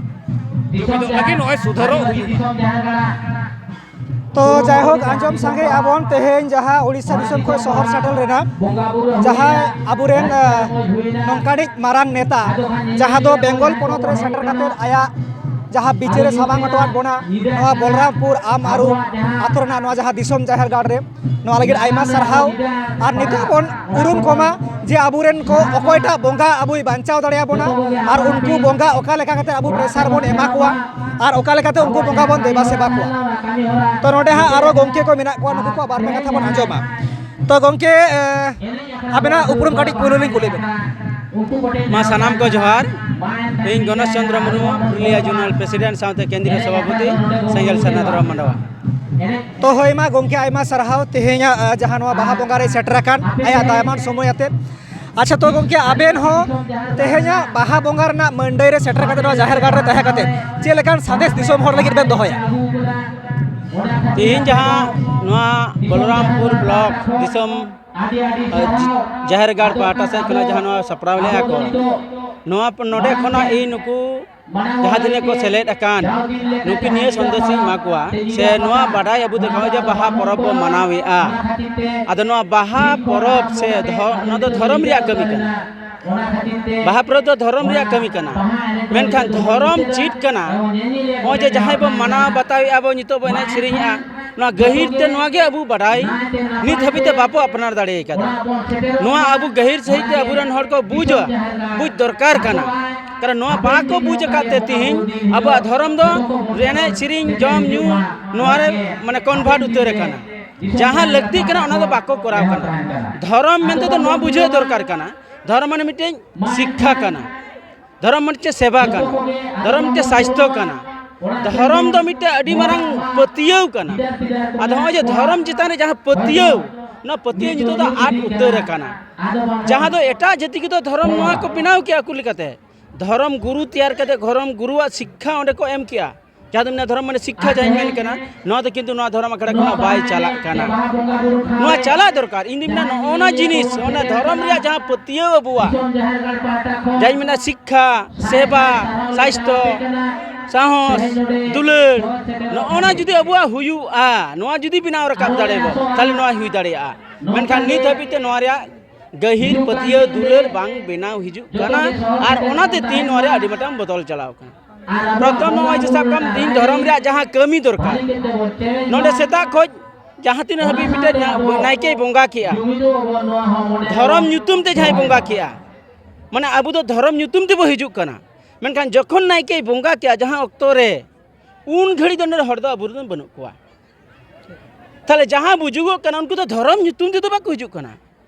ᱡᱩᱢᱤᱫᱚᱜ ᱞᱟᱹᱜᱤᱫ ᱱᱚᱜᱼᱚᱭ ᱥᱩᱫᱷᱟᱹᱨᱚᱜ ᱦᱩᱭᱩᱜᱼᱟ᱾ ᱛᱚ ᱡᱟᱭᱦᱳᱠ, ᱟᱸᱡᱚᱢ ᱥᱟᱸᱜᱮ ᱟᱵᱚᱱ ᱛᱮᱦᱮᱧ ᱡᱟᱦᱟᱸ ᱳᱰᱤᱥᱟ ᱫᱤᱥᱚᱢ ᱠᱷᱚᱱ ᱥᱚᱦᱚᱨ ᱥᱮᱴᱮᱨ ᱞᱮᱱᱟ, ᱡᱟᱦᱟᱸᱭ ᱟᱵᱚᱨᱮᱱ, ᱟᱸ, ᱱᱚᱝᱠᱟᱱᱤᱡ ᱢᱟᱨᱟᱝ ᱱᱮᱛᱟ, ᱡᱟᱦᱟᱸ ᱫᱚ ᱵᱮᱝᱜᱚᱞ ᱯᱚᱱᱚᱛ ᱨᱮ ᱥᱮᱴᱮᱨ ᱠᱟᱛᱮ ᱟᱭᱟᱜ ᱡᱟᱦᱟᱸ ᱵᱤᱪᱟᱹᱨᱮ ᱥᱟᱢᱟᱝ ᱦᱚᱴᱚᱣᱟᱫ ᱵᱚᱱᱟ, ᱱᱚᱣᱟ ᱵᱚᱞᱨᱟᱢᱯᱩᱨ ᱟᱢ ᱟᱹᱨᱩ ᱟᱛᱳ ᱨᱮᱱᱟᱜ ᱱᱚᱣᱟ ᱡᱟᱦᱟᱸ ᱫᱤᱥᱚᱢ ᱡᱟᱦᱮᱨ ᱜᱟᱲ ᱨᱮ, ᱱᱚᱣᱟ ᱞᱟᱹᱜᱤᱫ ᱟᱭᱢᱟ ᱥᱟᱨᱦᱟᱣ᱾ ᱟᱨ ᱱᱤᱛᱚᱜ ᱵᱚᱱ ᱩᱨᱩᱢ ᱠᱚᱢᱟ ᱡᱮ ᱟᱵᱚᱨᱮᱱ ᱠᱚ ᱚᱠᱚᱭᱴᱟᱜ ᱵᱚᱸᱜᱟ ᱟᱵᱚᱭ ᱵᱟᱧᱪᱟᱣ ᱫᱟᱲᱮᱭᱟᱵᱚᱱᱟ, ᱟᱨ ᱩᱱᱠᱩ ᱵᱚᱸᱜᱟ ᱚᱠᱟ ᱞᱮᱠᱟ ᱠᱟᱛᱮ ᱟᱵᱚ ᱯᱨᱮᱥᱟᱨ ᱵᱚᱱ ᱮᱢᱟ ᱠᱚᱣᱟ, ᱟᱨ ᱚᱠᱟ ᱞᱮᱠᱟᱛᱮ ᱩᱱᱠᱩ ᱵᱚᱸᱜᱟ ᱵᱚᱱ ᱫᱮᱵᱟ ᱥᱮᱵᱟ ᱠᱚᱣᱟ᱾ ᱛᱚ ᱱᱚᱰᱮ ᱦᱟᱸᱜ ᱟᱨᱚ ᱜᱚᱢᱠᱮ ᱠᱚ ᱢᱮᱱᱟᱜ ᱠᱚᱣᱟ, ᱱᱩᱠᱩ ᱠᱚᱣᱟᱜ ᱵᱟᱨ ᱯᱮ ᱠᱟᱛᱷᱟ ᱵᱚᱱ ᱟᱸᱡᱚᱢᱟ᱾ ᱛᱚ ᱜᱚᱢᱠᱮ, ᱮ, ᱟᱵᱮᱱᱟᱜ ᱩᱯᱨᱩᱢ ᱠᱟᱹᱴᱤᱡ ᱯᱳᱭᱞᱳ ᱞᱤᱧ ᱠᱩᱞᱤ ᱵᱮᱱᱟ᱾ ᱢᱟ ᱥᱟᱱᱟᱢ ᱠᱚ ᱡᱚᱦᱟᱨ᱾ ᱤᱧ ᱜᱚᱱᱮᱥ ᱪᱚᱱᱫᱨᱚ ᱢᱩᱨᱢᱩ, ᱯᱩᱨᱩᱞᱤᱭᱟ ᱡᱳᱱᱟᱞ ᱯᱨᱮᱥᱤᱰᱮᱱᱴ ᱥᱟᱶᱛᱮ ᱠᱮᱱᱫᱨᱤᱭᱚ ᱥᱚᱵᱷᱟᱯᱚᱛᱤ, ᱥᱮᱸᱜᱮᱞ ᱥᱟᱨᱱᱟ ᱫᱷᱚᱨᱚᱢ ᱢᱟᱰᱣᱟ᱾ ᱛᱚ ᱦᱳᱭ ᱢᱟ ᱜᱚᱢᱠᱮ, ᱟᱭᱢᱟ ᱥᱟᱨᱦᱟᱣ ᱛᱮᱦᱮᱧᱟᱜ, ᱟ, ᱡᱟᱦᱟᱸ ᱱᱚᱣᱟ ᱵᱟᱦᱟ ᱵᱚᱸᱜᱟ ᱨᱮ ᱥᱮᱴᱮᱨ ᱟᱠᱟᱱ ᱟᱭᱟᱜ ᱫᱟᱭᱟᱢᱟᱱ ᱥᱚᱢᱚᱭ ᱟᱛᱮᱫ᱾ ᱟᱪᱪᱷᱟ, ᱛᱚ ᱜᱚᱢᱠᱮ, ᱟᱵᱮᱱ ᱦᱚᱸ ᱛᱮᱦᱮᱧᱟᱜ ᱵᱟᱦᱟ ᱵᱚᱸᱜᱟ ᱨᱮᱱᱟᱜ ᱢᱟᱹᱱᱰᱟᱹᱭ ᱨᱮ ᱥᱮᱴᱮᱨ ᱠᱟᱛᱮ, ᱱᱚᱣᱟ ᱡᱟᱦᱮᱨ ᱜᱟᱲ ᱨᱮ ᱛᱟᱦᱮᱸ ᱠᱟᱛᱮ ᱪᱮᱫ ᱞᱮᱠᱟᱱ ᱥᱟᱸᱫᱮᱥ ᱫᱤᱥᱚᱢ ᱦᱚᱲ ᱞᱟᱹᱜᱤᱫ ᱵᱮᱱ ᱫᱚᱦᱚᱭᱟ? ᱛᱮᱦᱮᱧ ᱡᱟᱦᱟᱸ ᱱᱚᱣᱟ ᱵᱚᱞᱚᱨᱟᱢᱯᱩᱨ ᱵᱞᱚᱠ ᱫᱤᱥᱚᱢ, ᱟ, ᱡᱟᱦᱮᱨ ᱜᱟᱲ ᱯᱟᱦᱴᱟ ᱥᱮᱫ ᱠᱷᱚᱱᱟᱜ ᱡᱟᱦᱟᱸ ᱱᱚᱣᱟ ᱥᱟᱯᱲᱟᱣ ᱞᱮᱫᱼᱟ ᱠᱚ, ᱱᱚᱣᱟ ᱱᱚᱰᱮ ᱠᱷᱚᱱᱟᱜ ᱤᱧ ᱱᱩᱠᱩ ᱡᱟᱦᱟᱸ ᱛᱤᱱᱟᱹᱜ ᱠᱚ ᱥᱮᱞᱮᱫ ᱟᱠᱟᱱ, ᱱᱩᱠᱩ ᱱᱤᱭᱟᱹ ᱥᱚᱱᱫᱮᱥ ᱤᱧ ᱮᱢᱟ ᱠᱚᱣᱟ ᱥᱮ ᱱᱚᱣᱟ ᱵᱟᱰᱟᱭ ᱟᱵᱚ ᱫᱮᱠᱷᱟᱣᱟ ᱡᱮ ᱵᱟᱦᱟ ᱯᱚᱨᱚᱵᱽ ᱵᱚ ᱢᱟᱱᱟᱣᱮᱫᱼᱟ᱾ ᱟᱫᱚ ᱱᱚᱣᱟ ᱵᱟᱦᱟ ᱯᱚᱨᱚᱵᱽ ᱥᱮ ᱫᱷᱚ-, ᱱᱚᱣᱟ ᱫᱚ ᱫᱷᱚᱨᱚᱢ ᱨᱮᱭᱟᱜ ᱠᱟᱹᱢᱤ ᱠᱟᱱᱟ᱾ ᱵᱟᱦᱟ ᱯᱚᱨᱚᱵᱽ ᱫᱚ ᱫᱷᱚᱨᱚᱢ ᱨᱮᱭᱟᱜ ᱠᱟᱹᱢᱤ ᱠᱟᱱᱟ᱾ ᱢᱮᱱᱠᱷᱟᱱ ᱫᱷᱚᱨᱚᱢ ᱪᱮᱫ ᱠᱟᱱᱟ? ᱱᱚᱜᱼᱚᱭ ᱡᱮ ᱡᱟᱦᱟᱸᱭ ᱵᱚᱱ ᱢᱟᱱᱟᱣ ᱵᱟᱛᱟᱣᱮᱫᱼᱟ, ᱵᱚᱱ ᱱᱤᱛᱚᱜ ᱵᱚᱱ ᱮᱱᱮᱡ ᱥᱮᱨᱮᱧᱮᱫᱼᱟ, ᱱᱚᱣᱟ ᱜᱟᱹᱦᱤᱨ ᱛᱮ ᱱᱚᱣᱟ ᱜᱮ ᱟᱵᱚ ᱵᱟᱰᱟᱭ ᱱᱤᱛ ᱦᱟᱹᱵᱤᱡ ᱛᱮ ᱵᱟᱵᱚ ᱟᱯᱱᱟᱨ ᱫᱟᱲᱮ ᱟᱠᱟᱫᱟ᱾ ᱱᱚᱣᱟ ᱟᱵᱚ ᱜᱟᱹᱦᱤᱨ ᱥᱟᱹᱦᱤᱡ ᱛᱮ ᱟᱵᱚᱨᱮᱱ ᱦᱚᱲ ᱠᱚ ᱵᱩᱡᱟ, ᱵᱩᱡᱽ ᱫᱚᱨᱠᱟᱨ ᱠᱟᱱᱟ᱾ ᱠᱟᱨᱚᱱ ᱱᱚᱣᱟ ᱵᱟᱠᱚ ᱵᱩᱡᱽ ᱟᱠᱟᱫ ᱛᱮ ᱛᱤᱦᱤᱧ ᱟᱵᱚᱣᱟᱜ ᱫᱷᱚᱨᱚᱢ ᱫᱚ ᱮᱱᱮᱡ ᱥᱮᱨᱮᱧ, ᱡᱚᱢ ᱧᱩ, ᱱᱚᱣᱟ ᱨᱮ ᱢᱟᱱᱮ convert ᱩᱛᱟᱹᱨ ᱟᱠᱟᱱᱟ᱾ ᱡᱟᱦᱟᱸ ᱞᱟᱹᱠᱛᱤᱜ ᱠᱟᱱᱟ ᱚᱱᱟ ᱫᱚ ᱵᱟᱠᱚ ᱠᱚᱨᱟᱣ ᱠᱟᱱᱟ᱾ ᱫᱷᱚᱨᱚᱢ ᱢᱮᱱᱛᱮ ᱫᱚ ᱱᱚᱣᱟ ᱵᱩᱡᱷᱟᱹᱣ ᱫᱚᱨᱠᱟᱨ ᱠᱟᱱᱟ, ᱫᱷᱚᱨᱚᱢ ᱢᱟᱱᱮ ᱢᱤᱫᱴᱮᱱ ᱥᱤᱠᱠᱷᱟ ᱠᱟᱱᱟ, ᱫᱷᱚᱨᱚᱢ ᱢᱤᱫᱴᱮᱱ ᱥᱮᱵᱟ ᱠᱟᱱᱟ, ᱫᱷᱚᱨᱚᱢ ᱢᱤᱫᱴᱮᱱ ᱥᱟᱥᱛᱷᱚ ᱠᱟᱱᱟ, ᱫᱷᱚᱨᱚᱢ ᱫᱚ ᱢᱤᱫᱴᱮᱱ ᱟᱹᱰᱤ ᱢᱟᱨᱟᱝ ᱯᱟᱹᱛᱭᱟᱹᱣ ᱠᱟᱱᱟ᱾ ᱟᱫᱚ ᱱᱚᱜᱼᱚᱭ ᱡᱮ ᱫᱷᱚᱨᱚᱢ ᱪᱮᱛᱟᱱ ᱨᱮ ᱡᱟᱦᱟᱸ ᱯᱟᱹᱛᱭᱟᱹᱣ, ᱚᱱᱟ ᱯᱟᱹᱛᱭᱟᱹᱣ ᱱᱤᱛᱚᱜ ᱫᱚ ᱟᱫ ᱩᱛᱟᱹᱨ ᱟᱠᱟᱱᱟ᱾ ᱡᱟᱦᱟᱸ ᱫᱚ ᱮᱴᱟᱜ ᱡᱟᱹᱛᱤ ᱠᱚᱫᱚ ᱫᱷᱚᱨᱚᱢ ᱱᱚᱣᱟ ᱠᱚ ᱵᱮᱱᱟᱣ ᱠᱮᱜᱼᱟ ᱟᱠᱚ ᱞᱮᱠᱟᱛᱮ, ᱫᱷᱚᱨᱚᱢ ᱜᱩᱨᱩ ᱛᱮᱭᱟᱨ ᱠᱟᱛᱮ ᱫᱷᱚᱨᱚᱢ ᱜᱩᱨᱩᱣᱟᱜ ᱥᱤᱠᱠᱷᱟ ᱚᱸᱰᱮ ᱠᱚ ᱮᱢ ᱠᱮᱜᱼᱟ᱾ ᱡᱟᱦᱟᱸ ᱫᱚ ᱢᱮᱱᱟ ᱫᱷᱚᱨᱚᱢ ᱢᱟᱱᱮ ᱥᱤᱠᱠᱷᱟ, ᱡᱟᱦᱟᱸᱧ ᱢᱮᱱ ᱠᱟᱱᱟ, ᱱᱚᱣᱟ ᱫᱚ ᱠᱤᱱᱛᱩ ᱱᱚᱣᱟ ᱫᱷᱚᱨᱚᱢ ᱟᱠᱷᱲᱟ ᱠᱷᱚᱱᱟᱜ ᱵᱟᱭ ᱪᱟᱞᱟᱜ ᱠᱟᱱᱟ᱾ ᱱᱚᱣᱟ ᱪᱟᱞᱟᱜ ᱫᱚᱨᱠᱟᱨ᱾ ᱤᱧ ᱫᱩᱧ ᱢᱮᱱᱟ ᱱᱚᱜᱼᱚ ᱱᱟ ᱡᱤᱱᱤᱥ, ᱚᱱᱟ ᱫᱷᱚᱨᱚᱢ ᱨᱮᱭᱟᱜ ᱡᱟᱦᱟᱸ ᱯᱟᱹᱛᱭᱟᱹᱣ ᱟᱵᱚᱣᱟᱜ, ᱡᱟᱦᱟᱸᱧ ᱢᱮᱱᱟ ᱥᱤᱠᱠᱷᱟ, ᱥᱮᱵᱟ, ᱥᱟᱥᱛᱷᱚ, ᱥᱟᱦᱚᱥ, ᱫᱩᱞᱟᱹᱲ, ᱱᱚᱜᱼᱚ ᱱᱟ ᱡᱩᱫᱤ ᱟᱵᱚᱣᱟᱜ ᱦᱩᱭᱩᱜᱼᱟ, ᱱᱚᱣᱟ ᱡᱩᱫᱤ ᱵᱮᱱᱟᱣ ᱨᱟᱠᱟᱵ ᱫᱟᱲᱮᱭᱟᱵᱚ, ᱛᱟᱦᱚᱞᱮ ᱱᱚᱣᱟ ᱦᱩᱭ ᱫᱟᱲᱮᱭᱟᱜᱼᱟ᱾ ᱢᱮᱱᱠᱷᱟᱱ ᱱᱤᱛ ᱦᱟᱹᱵᱤᱡ ᱛᱮ ᱱᱚᱣᱟ ᱨᱮᱭᱟᱜ ᱜᱟᱹᱦᱤᱨ ᱯᱟᱹᱛᱭᱟᱹᱣ ᱫᱩᱞᱟᱹᱲ ᱵᱟᱝ ᱵᱮᱱᱟᱣ ᱦᱤᱡᱩᱜ ᱠᱟᱱᱟ᱾ ᱟᱨ ᱚᱱᱟᱛᱮ ᱛᱮᱦᱤᱧ ᱱᱚᱣᱟ ᱨᱮᱭᱟᱜ ᱟᱹᱰᱤ ᱢᱤᱫᱴᱟᱝ ᱵᱚᱫᱚᱞ ᱪᱟᱞᱟᱣ ᱠᱟᱱᱟ᱾ ᱯᱨᱚᱛᱷᱚᱢ ᱱᱚᱜᱼᱚᱭ ᱡᱮ ᱥᱟᱵ ᱠᱟᱜ ᱢᱮ ᱛᱮᱦᱤᱧ ᱫᱷᱚᱨᱚᱢ ᱨᱮᱭᱟᱜ ᱡᱟᱦᱟᱸ ᱠᱟᱹᱢᱤ ᱫᱚᱨᱠᱟᱨ, ᱱᱚᱰᱮ ᱥᱮᱛᱟᱜ ᱠᱷᱚᱱ ᱡᱟᱦᱟᱸ ᱛᱤᱱᱟᱹᱜ ᱦᱟᱹᱵᱤᱡ ᱢᱤᱫᱴᱮᱱ ᱱᱟ-, ᱱᱟᱭᱠᱮᱭ ᱵᱚᱸᱜᱟ ᱠᱮᱜᱼᱟ, ᱫᱷᱚᱨᱚᱢ ᱧᱩᱛᱩᱢ ᱛᱮ ᱡᱟᱦᱟᱸᱭ ᱵᱚᱸᱜᱟ ᱠᱮᱜᱼᱟ, ᱢᱟᱱᱮ ᱟᱵᱚ ᱫᱚ ᱫᱷᱚᱨᱚᱢ ᱧᱩᱛᱩᱢ ᱛᱮᱵᱚ ᱦᱤᱡᱩᱜ ᱠᱟᱱᱟ, ᱢᱮᱱᱠᱷᱟᱱ ᱡᱚᱠᱷᱚᱱ ᱱᱟᱭᱠᱮᱭ ᱵᱚᱸᱜᱟ ᱠᱮᱜᱼᱟ ᱡᱟᱦᱟᱸ ᱚᱠᱛᱚ ᱨᱮ, ᱩᱱ ᱜᱷᱟᱹᱲᱤᱡ ᱫᱚ ᱱᱚᱰᱮ ᱦᱚᱲ ᱫᱚ ᱟᱵᱚ ᱨᱮᱱ ᱵᱟᱹᱱᱩᱜ ᱠᱚᱣᱟ᱾ ᱛᱟᱦᱞᱮ ᱡᱟᱦᱟᱸ ᱵᱩᱡᱩᱜᱚᱜ ᱠᱟᱱᱟ, ᱩᱱᱠᱩ ᱫᱚ ᱫᱷᱚᱨᱚᱢ ᱧᱩᱛᱩᱢ ᱛᱮᱫᱚ ᱵᱟᱠᱚ ᱦᱤᱡᱩᱜ ᱠᱟᱱᱟ,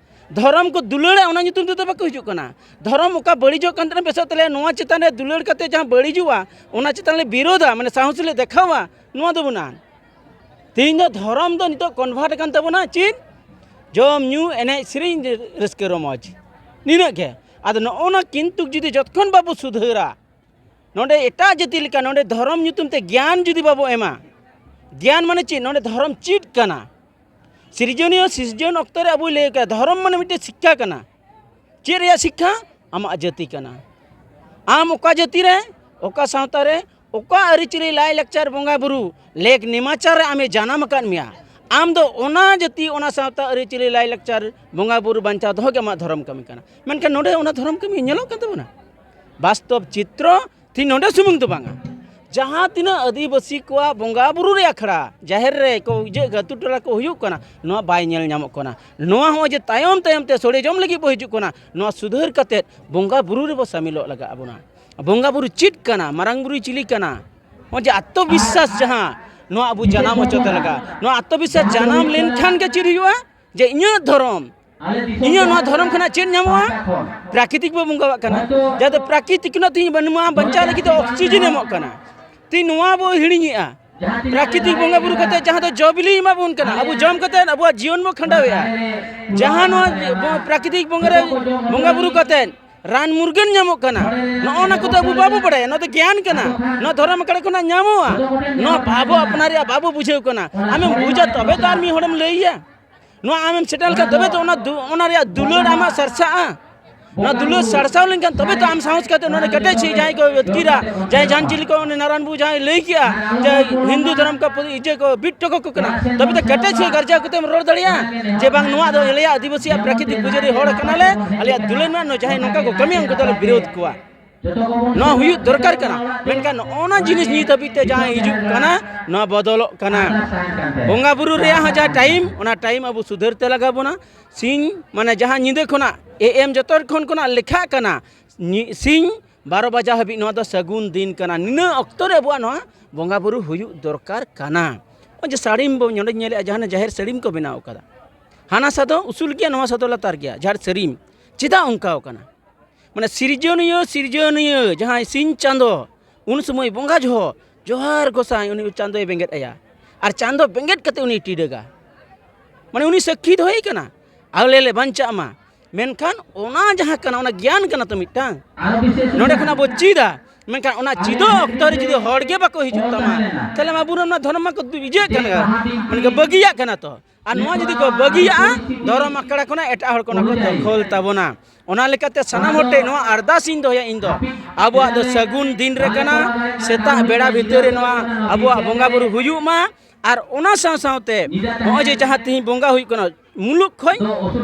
ᱫᱷᱚᱨᱚᱢ ᱠᱚ ᱫᱩᱞᱟᱹᱲᱟ ᱚᱱᱟ ᱧᱩᱛᱩᱢ ᱛᱮᱫᱚ ᱵᱟᱠᱚ ᱦᱤᱡᱩᱜ ᱠᱟᱱᱟ᱾ ᱫᱷᱚᱨᱚᱢ ᱚᱠᱟ ᱵᱟᱹᱲᱤᱡᱚᱜ ᱠᱟᱱ ᱛᱟᱦᱮᱱᱟ ᱵᱮᱥᱚᱜ ᱛᱟᱞᱮᱭᱟ, ᱱᱚᱣᱟ ᱪᱮᱛᱟᱱ ᱨᱮ ᱫᱩᱞᱟᱹᱲ ᱠᱟᱛᱮ ᱡᱟᱦᱟᱸ ᱵᱟᱹᱲᱤᱡᱚᱜᱼᱟ ᱚᱱᱟ ᱪᱮᱛᱟᱱ ᱨᱮ ᱵᱤᱨᱳᱫᱷᱟ, ᱢᱟᱱᱮ ᱥᱟᱦᱚᱥ ᱞᱮ ᱫᱮᱠᱷᱟᱣᱟ, ᱱᱚᱣᱟ ᱫᱚ ᱵᱟᱹᱱᱩᱜᱼᱟ᱾ ᱛᱮᱦᱮᱧ ᱫᱚ ᱫᱷᱚᱨᱚᱢ ᱫᱚ ᱱᱤᱛᱚᱜ convert ᱟᱠᱟᱱ ᱛᱟᱵᱚᱱᱟ ᱪᱮᱫ? ᱡᱚᱢ ᱧᱩ, ᱮᱱᱮᱡ ᱥᱮᱨᱮᱧ, ᱨᱟᱹᱥᱠᱟᱹ ᱨᱚᱢᱚᱡᱽ, ᱱᱤᱱᱟᱹᱜ ᱜᱮ᱾ ᱟᱫᱚ ᱱᱚᱜᱼᱚ ᱱᱟ ᱠᱤᱱᱛᱩ ᱡᱩᱫᱤ ᱡᱚᱛᱠᱷᱚᱱ ᱵᱟᱵᱚ ᱥᱩᱫᱷᱟᱹᱨᱟ, ᱱᱚᱰᱮ ᱮᱴᱟᱜ ᱡᱟᱹᱛᱤ ᱞᱮᱠᱟ ᱱᱚᱰᱮ ᱫᱷᱚᱨᱚᱢ ᱧᱩᱛᱩᱢ ᱛᱮ ᱜᱮᱭᱟᱱ ᱡᱩᱫᱤ ᱵᱟᱵᱚ ᱮᱢᱟ, ᱜᱮᱭᱟᱱ ᱢᱟᱱᱮ ᱪᱮᱫ? ᱱᱚᱰᱮ ᱫᱷᱚᱨᱚᱢ ᱪᱮᱫ ᱠᱟᱱᱟ? ᱥᱤᱨᱡᱚᱱᱤᱭᱟᱹ ᱥᱤᱨᱡᱚᱱ ᱚᱠᱛᱚ ᱨᱮ ᱟᱵᱚᱭ ᱞᱟᱹᱭ ᱠᱟᱜᱼᱟ, ᱫᱷᱚᱨᱚᱢ ᱢᱟᱱᱮ ᱢᱤᱫᱴᱮᱱ ᱥᱤᱠᱠᱷᱟ ᱠᱟᱱᱟ᱾ ᱪᱮᱫ ᱨᱮᱭᱟᱜ ᱥᱤᱠᱠᱷᱟ? ᱟᱢᱟᱜ ᱡᱟᱹᱛᱤ ᱠᱟᱱᱟ᱾ ᱟᱢ ᱚᱠᱟ ᱡᱟᱹᱛᱤ ᱨᱮ, ᱚᱠᱟ ᱥᱟᱶᱛᱟ ᱨᱮ, ᱚᱠᱟ ᱟᱹᱨᱤᱪᱟᱹᱞᱤ, ᱞᱟᱭᱼᱞᱟᱠᱪᱟᱨ, ᱵᱚᱸᱜᱟ ᱵᱩᱨᱩ, ᱞᱮᱠ ᱱᱮᱢᱟᱪᱟᱨ ᱨᱮ ᱟᱢᱮ ᱡᱟᱱᱟᱢ ᱟᱠᱟᱫ ᱢᱮᱭᱟ, ᱟᱢ ᱫᱚ ᱚᱱᱟ ᱡᱟᱹᱛᱤ, ᱚᱱᱟ ᱥᱟᱶᱛᱟ, ᱟᱹᱨᱤᱪᱟᱹᱞᱤ, ᱞᱟᱭᱼᱞᱟᱠᱪᱟᱨ, ᱵᱚᱸᱜᱟ ᱵᱩᱨᱩ ᱵᱟᱧᱪᱟᱣ ᱫᱚᱦᱚ ᱜᱮ ᱟᱢᱟᱜ ᱫᱷᱚᱨᱚᱢ ᱠᱟᱹᱢᱤ ᱠᱟᱱᱟ᱾ ᱢᱮᱱᱠᱷᱟᱱ ᱱᱚᱰᱮ ᱚᱱᱟ ᱫᱷᱚᱨᱚᱢ ᱠᱟᱹᱢᱤ ᱧᱮᱞᱚᱜ ᱠᱟᱱ ᱛᱟᱵᱚᱱᱟ᱾ ᱵᱟᱥᱛᱚᱵ ᱪᱤᱛᱨᱚ ᱛᱤᱦᱤᱧ ᱱᱚᱰᱮ ᱥᱩᱢᱩᱝ ᱫᱚ ᱵᱟᱝᱟ, ᱡᱟᱦᱟᱸ ᱛᱤᱱᱟᱹᱜ ᱟᱹᱫᱤᱵᱟᱹᱥᱤ ᱠᱚᱣᱟᱜ ᱵᱚᱸᱜᱟ ᱵᱩᱨᱩ ᱨᱮ ᱟᱠᱷᱲᱟ, ᱡᱟᱦᱮᱨ ᱨᱮ ᱠᱚ ᱤᱭᱟᱹ ᱟᱹᱛᱩ ᱴᱚᱞᱟ ᱠᱚ ᱦᱩᱭᱩᱜ ᱠᱟᱱᱟ, ᱱᱚᱣᱟ ᱵᱟᱭ ᱧᱮᱞ ᱧᱟᱢᱚᱜ ᱠᱟᱱᱟ᱾ ᱱᱚᱣᱟ ᱦᱚᱸᱜᱼᱚᱭ ᱡᱮ ᱛᱟᱭᱚᱢ ᱛᱟᱭᱚᱢ ᱛᱮ ᱥᱳᱲᱮ ᱡᱚᱢ ᱞᱟᱹᱜᱤᱫ ᱵᱚ ᱦᱤᱡᱩᱜ ᱠᱟᱱᱟ, ᱱᱚᱣᱟ ᱥᱩᱫᱷᱟᱹᱨ ᱠᱟᱛᱮᱫ ᱵᱚᱸᱜᱟ ᱵᱩᱨᱩ ᱨᱮᱵᱚ ᱥᱟᱢᱤᱞᱚᱜ ᱞᱟᱜᱟᱜ ᱵᱚᱱᱟ᱾ ᱵᱚᱸᱜᱟ ᱵᱩᱨᱩ ᱪᱮᱫ ᱠᱟᱱᱟ, ᱢᱟᱨᱟᱝ ᱵᱩᱨᱩᱭ ᱪᱤᱞᱤ ᱠᱟᱱᱟ, ᱱᱚᱜᱼᱚᱭ ᱡᱮ ᱟᱛᱛᱚᱵᱤᱥᱥᱟᱥ ᱡᱟᱦᱟᱸ, ᱱᱚᱣᱟ ᱟᱵᱚ ᱡᱟᱱᱟᱢ ᱦᱚᱪᱚ ᱛᱮ ᱞᱟᱜᱟᱜᱼᱟ᱾ ᱱᱚᱣᱟ ᱟᱛᱛᱚᱵᱤᱥᱥᱟᱥ ᱡᱟᱱᱟᱢ ᱞᱮᱱᱠᱷᱟᱱ ᱜᱮ ᱪᱮᱫ ᱦᱩᱭᱩᱜᱼᱟ? ᱡᱮ ᱤᱧᱟᱹᱜ ᱫᱷᱚᱨᱚᱢ, ᱤᱧᱟᱹᱜ ᱱᱚᱣᱟ ᱫᱷᱚᱨᱚᱢ ᱠᱷᱚᱱᱟᱜ ᱪᱮᱫ ᱧᱟᱢᱚᱜᱼᱟ? ᱯᱨᱟᱠᱨᱤᱛᱤᱠ ᱵᱚ ᱵᱚᱸᱜᱟᱣᱟᱜ ᱠᱟᱱᱟ, ᱡᱟᱦᱟᱸ ᱫᱚ ᱯᱨᱟᱠᱨᱤᱛᱤᱠ ᱠᱷᱚᱱᱟᱜ ᱛᱮᱦᱤᱧ ᱵᱟᱹᱱᱩᱜᱼᱟ, ᱵᱟᱧᱪᱟᱣ ᱞᱟᱹᱜᱤᱫ ᱛᱮ ᱚᱠᱥᱤᱡᱮᱱ ᱮᱢᱚᱜ ᱠᱟᱱᱟ᱾ ᱛᱮᱦᱤᱧ ᱱᱚᱣᱟ ᱵᱚ ᱦᱤᱲᱤᱧᱮᱜᱼᱟ᱾ ᱯᱨᱟᱠᱨᱤᱛᱤᱠ ᱵᱚᱸᱜᱟ ᱵᱩᱨᱩ ᱠᱟᱛᱮ ᱡᱟᱦᱟᱸ ᱫᱚ ᱡᱚ ᱵᱤᱞᱤ ᱮᱢᱟ ᱵᱚᱱ ᱠᱟᱱᱟ, ᱟᱵᱚ ᱡᱚᱢ ᱠᱟᱛᱮ ᱟᱵᱚᱣᱟᱜ ᱡᱤᱭᱚᱱ ᱵᱚ ᱠᱷᱟᱸᱰᱟᱣᱮᱜᱼᱟ᱾ ᱡᱟᱦᱟᱸ ᱱᱚᱣᱟ ᱵᱚ-, ᱯᱨᱟᱠᱨᱤᱛᱤᱠ ᱵᱚᱸᱜᱟ ᱨᱮ, ᱵᱚᱸᱜᱟ ᱵᱩᱨᱩ ᱠᱟᱛᱮ ᱨᱟᱱ ᱢᱩᱨᱜᱟᱹᱱ ᱧᱟᱢᱚᱜ ᱠᱟᱱᱟ, ᱱᱚᱜᱼᱚ ᱱᱟ ᱠᱚᱫᱚ ᱟᱵᱚ ᱵᱟᱵᱚ ᱵᱟᱲᱟᱭᱟ᱾ ᱱᱚᱣᱟ ᱫᱚ ᱜᱮᱭᱟᱱ ᱠᱟᱱᱟ, ᱱᱚᱣᱟ ᱫᱷᱚᱨᱚᱢ ᱟᱠᱷᱲᱟ ᱠᱷᱚᱱᱟᱜ ᱧᱟᱢᱚᱜᱼᱟ᱾ ᱱᱚᱣᱟ ᱟᱵᱚ ᱟᱯᱱᱟᱨ ᱨᱮᱭᱟᱜ ᱵᱟᱵᱚ ᱵᱩᱡᱷᱟᱹᱣ ᱠᱟᱱᱟ᱾ ᱟᱢᱮᱢ ᱵᱩᱡᱟ ᱛᱚᱵᱮ ᱛᱚ ᱟᱨ ᱢᱤᱫ ᱦᱚᱲᱮᱢ ᱞᱟᱹᱭᱟ᱾ ᱱᱚᱣᱟ ᱟᱢᱮᱢ ᱥᱮᱴᱮᱨ ᱞᱮᱠᱷᱟᱱ ᱛᱚᱵᱮ ᱛᱚ ᱚᱱᱟ ᱫᱩ-, ᱚᱱᱟ ᱨᱮᱭᱟᱜ ᱫᱩᱞᱟᱹᱲ ᱟᱢᱟᱜ ᱥᱟᱨᱥᱟᱜᱼᱟ᱾ ᱱᱚᱣᱟ ᱫᱩᱞᱟᱹᱲ ᱥᱟᱨᱥᱟᱣ ᱞᱮᱱᱠᱷᱟᱱ ᱛᱚᱵᱮ ᱛᱚ ᱟᱢ ᱥᱟᱦᱚᱥ ᱠᱟᱛᱮ ᱱᱚᱰᱮ ᱠᱮᱴᱮᱡ ᱥᱟᱺᱦᱤᱡ ᱡᱟᱦᱟᱸᱭ ᱠᱚ ᱟᱹᱛᱠᱤᱨᱟ, ᱡᱟᱦᱟᱸᱭ ᱡᱟᱦᱟᱱ ᱪᱤᱞᱤ ᱠᱚ ᱩᱱᱤ ᱱᱟᱨᱟᱭᱚᱱ ᱵᱟᱹᱵᱩ ᱡᱟᱦᱟᱸᱭ ᱞᱟᱹᱭ ᱠᱮᱜᱼᱟ ᱡᱮ ᱦᱤᱱᱫᱩ ᱫᱷᱚᱨᱚᱢ ᱠᱚ ᱯᱩ-, ᱤᱭᱟᱹ ᱠᱚ ᱵᱤᱴ ᱦᱚᱴᱚ ᱠᱟᱠᱚ ᱠᱟᱱᱟ, ᱛᱚᱵᱮ ᱛᱚ ᱠᱮᱴᱮᱡ ᱥᱟᱺᱦᱤᱡ ᱜᱟᱨᱡᱟᱣ ᱠᱟᱛᱮᱢ ᱨᱚᱲ ᱫᱟᱲᱮᱭᱟᱜᱼᱟ ᱡᱮ ᱵᱟᱝ, ᱱᱚᱣᱟ ᱫᱚ ᱟᱞᱮᱭᱟᱜ ᱟᱹᱫᱤᱵᱟᱹᱥᱤᱭᱟᱜ ᱯᱨᱟᱠᱨᱤᱛᱤᱠ ᱯᱩᱡᱟᱹᱨᱤ ᱦᱚᱲ ᱠᱟᱱᱟᱞᱮ, ᱟᱞᱮᱭᱟᱜ ᱫᱩᱞᱟᱹᱲ ᱢᱮᱱᱟᱜᱼᱟ, ᱡᱟᱦᱟᱸᱭ ᱱᱚᱝᱠᱟ ᱠᱚ ᱠᱟᱹᱢᱤᱭᱟ ᱩᱱᱠᱩ ᱫᱚᱞᱮ ᱵᱤᱨᱳᱫ ᱠᱚᱣᱟ᱾ ᱱᱚᱣᱟ ᱦᱩᱭᱩᱜ ᱫᱚᱨᱠᱟᱨ ᱠᱟᱱᱟ᱾ ᱢᱮᱱᱠᱷᱟᱱ ᱱᱚᱜᱼᱚ ᱱᱟ ᱡᱤᱱᱤᱥ ᱱᱤᱛ ᱦᱟᱹᱵᱤᱡ ᱛᱮ ᱡᱟᱦᱟᱸ ᱦᱤᱡᱩᱜ ᱠᱟᱱᱟ, ᱱᱚᱣᱟ ᱵᱚᱫᱚᱞᱚᱜ ᱠᱟᱱᱟ᱾ ᱵᱚᱸᱜᱟ ᱵᱩᱨᱩ ᱨᱮᱭᱟᱜ ᱦᱚᱸ ᱡᱟᱦᱟᱸ ᱴᱟᱭᱤᱢ, ᱚᱱᱟ ᱴᱟᱭᱤᱢ ᱟᱵᱚ ᱥᱩᱫᱷᱟᱹᱨ ᱛᱮ ᱞᱟᱜᱟᱣ ᱵᱚᱱᱟ᱾ ᱥᱤᱧ, ᱢᱟᱱᱮ ᱡᱟᱦᱟᱸ ᱧᱤᱫᱟᱹ ᱠᱷᱚᱱᱟᱜ, ᱮ ᱮᱢ ᱡᱚᱛᱚ ᱠᱷᱚᱱ ᱠᱷᱚᱱᱟᱜ ᱞᱮᱠᱷᱟᱜ ᱠᱟᱱᱟ, ᱧᱤ-, ᱥᱤᱧ ᱵᱟᱨᱚ ᱵᱟᱡᱟ ᱦᱟᱹᱵᱤᱡ ᱱᱚᱣᱟ ᱫᱚ ᱥᱟᱹᱜᱩᱱ ᱫᱤᱱ ᱠᱟᱱᱟ᱾ ᱱᱤᱱᱟᱹᱜ ᱚᱠᱛᱚ ᱨᱮ ᱟᱵᱚᱣᱟᱜ ᱱᱚᱣᱟ ᱵᱚᱸᱜᱟ ᱵᱩᱨᱩ ᱦᱩᱭᱩᱜ ᱫᱚᱨᱠᱟᱨ ᱠᱟᱱᱟ᱾ ᱱᱚᱜᱼᱚᱭ ᱡᱮ ᱥᱟᱹᱲᱤᱢ ᱵᱚ ᱱᱚᱰᱮᱧ ᱧᱮᱞᱮᱫᱼᱟ, ᱡᱟᱦᱟᱱᱟᱜ ᱡᱟᱦᱮᱨ ᱥᱟᱹᱲᱤᱢ ᱠᱚ ᱵᱮᱱᱟᱣ ᱠᱟᱫᱟ, ᱦᱟᱱᱟ ᱥᱟ ᱫᱚ ᱩᱥᱩᱞ ᱜᱮᱭᱟ, ᱱᱚᱣᱟ ᱥᱟ ᱫᱚ ᱞᱟᱛᱟᱨ ᱜᱮᱭᱟ, ᱡᱟᱦᱮᱨ ᱥᱟᱹᱲᱤᱢ᱾ ᱪᱮᱫᱟᱜ ᱚᱱᱠᱟᱣ ᱠᱟᱱᱟ? ᱢᱟᱱᱮ ᱥᱤᱨᱡᱚᱱᱤᱭᱟᱹ, ᱥᱤᱨᱡᱚᱱᱤᱭᱟᱹ ᱡᱟᱦᱟᱸᱭ ᱥᱤᱧ ᱪᱟᱸᱫᱚ, ᱩᱱ ᱥᱚᱢᱚᱭ ᱵᱚᱸᱜᱟ ᱡᱚᱦᱚᱜ ᱡᱚᱦᱟᱨ ᱜᱚᱸᱥᱟᱭ ᱩᱱᱤ ᱪᱟᱸᱫᱚᱭ ᱵᱮᱸᱜᱮᱫ ᱟᱭᱟ, ᱟᱨ ᱪᱟᱸᱫᱚ ᱵᱮᱸᱜᱮᱫ ᱠᱟᱛᱮ ᱩᱱᱤ ᱴᱤᱰᱟᱹᱜᱟ᱾ ᱢᱟᱱᱮ ᱩᱱᱤ ᱥᱟᱹᱠᱷᱤ ᱫᱚᱦᱚᱭᱮ ᱠᱟᱱᱟ, ᱟᱞᱮ ᱞᱮ ᱵᱟᱧᱪᱟᱜ ᱢᱟ᱾ ᱢᱮᱱᱠᱷᱟᱱ ᱚᱱᱟ ᱡᱟᱦᱟᱸ ᱠᱟᱱᱟ, ᱚᱱᱟ ᱜᱮᱭᱟᱱ ᱠᱟᱱᱟ ᱛᱚ ᱢᱤᱫᱴᱟᱝ, ᱱᱚᱰᱮ ᱠᱷᱚᱱᱟᱜ ᱵᱚ ᱪᱮᱫᱟ᱾ ᱢᱮᱱᱠᱷᱟᱱ ᱚᱱᱟ ᱪᱮᱫᱚᱜ ᱚᱠᱛᱚ ᱨᱮ ᱡᱩᱫᱤ ᱦᱚᱲ ᱜᱮ ᱵᱟᱠᱚ ᱦᱤᱡᱩᱜ ᱛᱟᱢᱟ, ᱛᱟᱦᱞᱮ ᱢᱟ ᱵᱩᱨᱩ ᱨᱮᱱᱟᱜ ᱫᱷᱚᱨᱚᱢ ᱢᱟᱠᱚ ᱤᱭᱟᱹᱜ ᱠᱟᱱᱟ, ᱢᱟᱱᱮ ᱠᱚ ᱵᱟᱹᱜᱤᱭᱟᱜ ᱠᱟᱱᱟ ᱛᱚ᱾ ᱟᱨ ᱱᱚᱣᱟ ᱡᱩᱫᱤ ᱠᱚ ᱵᱟᱹᱜᱤᱭᱟᱜᱼᱟ, ᱫᱷᱚᱨᱚᱢ ᱟᱠᱷᱲᱟ ᱠᱷᱚᱱᱟᱜ ᱮᱴᱟᱜ ᱦᱚᱲ ᱠᱚ ᱚᱱᱟ ᱠᱚ ᱫᱚᱠᱷᱚᱞ ᱛᱟᱵᱚᱱᱟ᱾ ᱚᱱᱟ ᱞᱮᱠᱟᱛᱮ ᱥᱟᱱᱟᱢ ᱦᱚᱲ ᱴᱷᱮᱱ ᱱᱚᱣᱟ ᱟᱨᱫᱟᱥ ᱤᱧ ᱫᱚᱦᱚᱭᱟ, ᱤᱧ ᱫᱚ ᱟᱵᱚᱣᱟᱜ ᱫᱚ ᱥᱟᱹᱜᱩᱱ ᱫᱤᱱ ᱨᱮ ᱠᱟᱱᱟ, ᱥᱮᱛᱟᱜ ᱵᱮᱲᱟ ᱵᱷᱤᱛᱟᱹᱨ ᱨᱮ ᱱᱚᱣᱟ ᱟᱵᱚᱣᱟᱜ ᱵᱚᱸᱜᱟ ᱵᱩᱨᱩ ᱦᱩᱭᱩᱜ ᱢᱟ᱾ ᱟᱨ ᱚᱱᱟ ᱥᱟᱶ ᱥᱟᱶᱛᱮ ᱱᱚᱜᱼᱚᱭ ᱡᱮ ᱡᱟᱦᱟᱸ ᱛᱮᱦᱮᱧ ᱵᱚᱸᱜᱟ ᱦᱩᱭᱩᱜ ᱠᱟᱱᱟ, ᱢᱩᱞᱩᱠ ᱠᱷᱚᱱ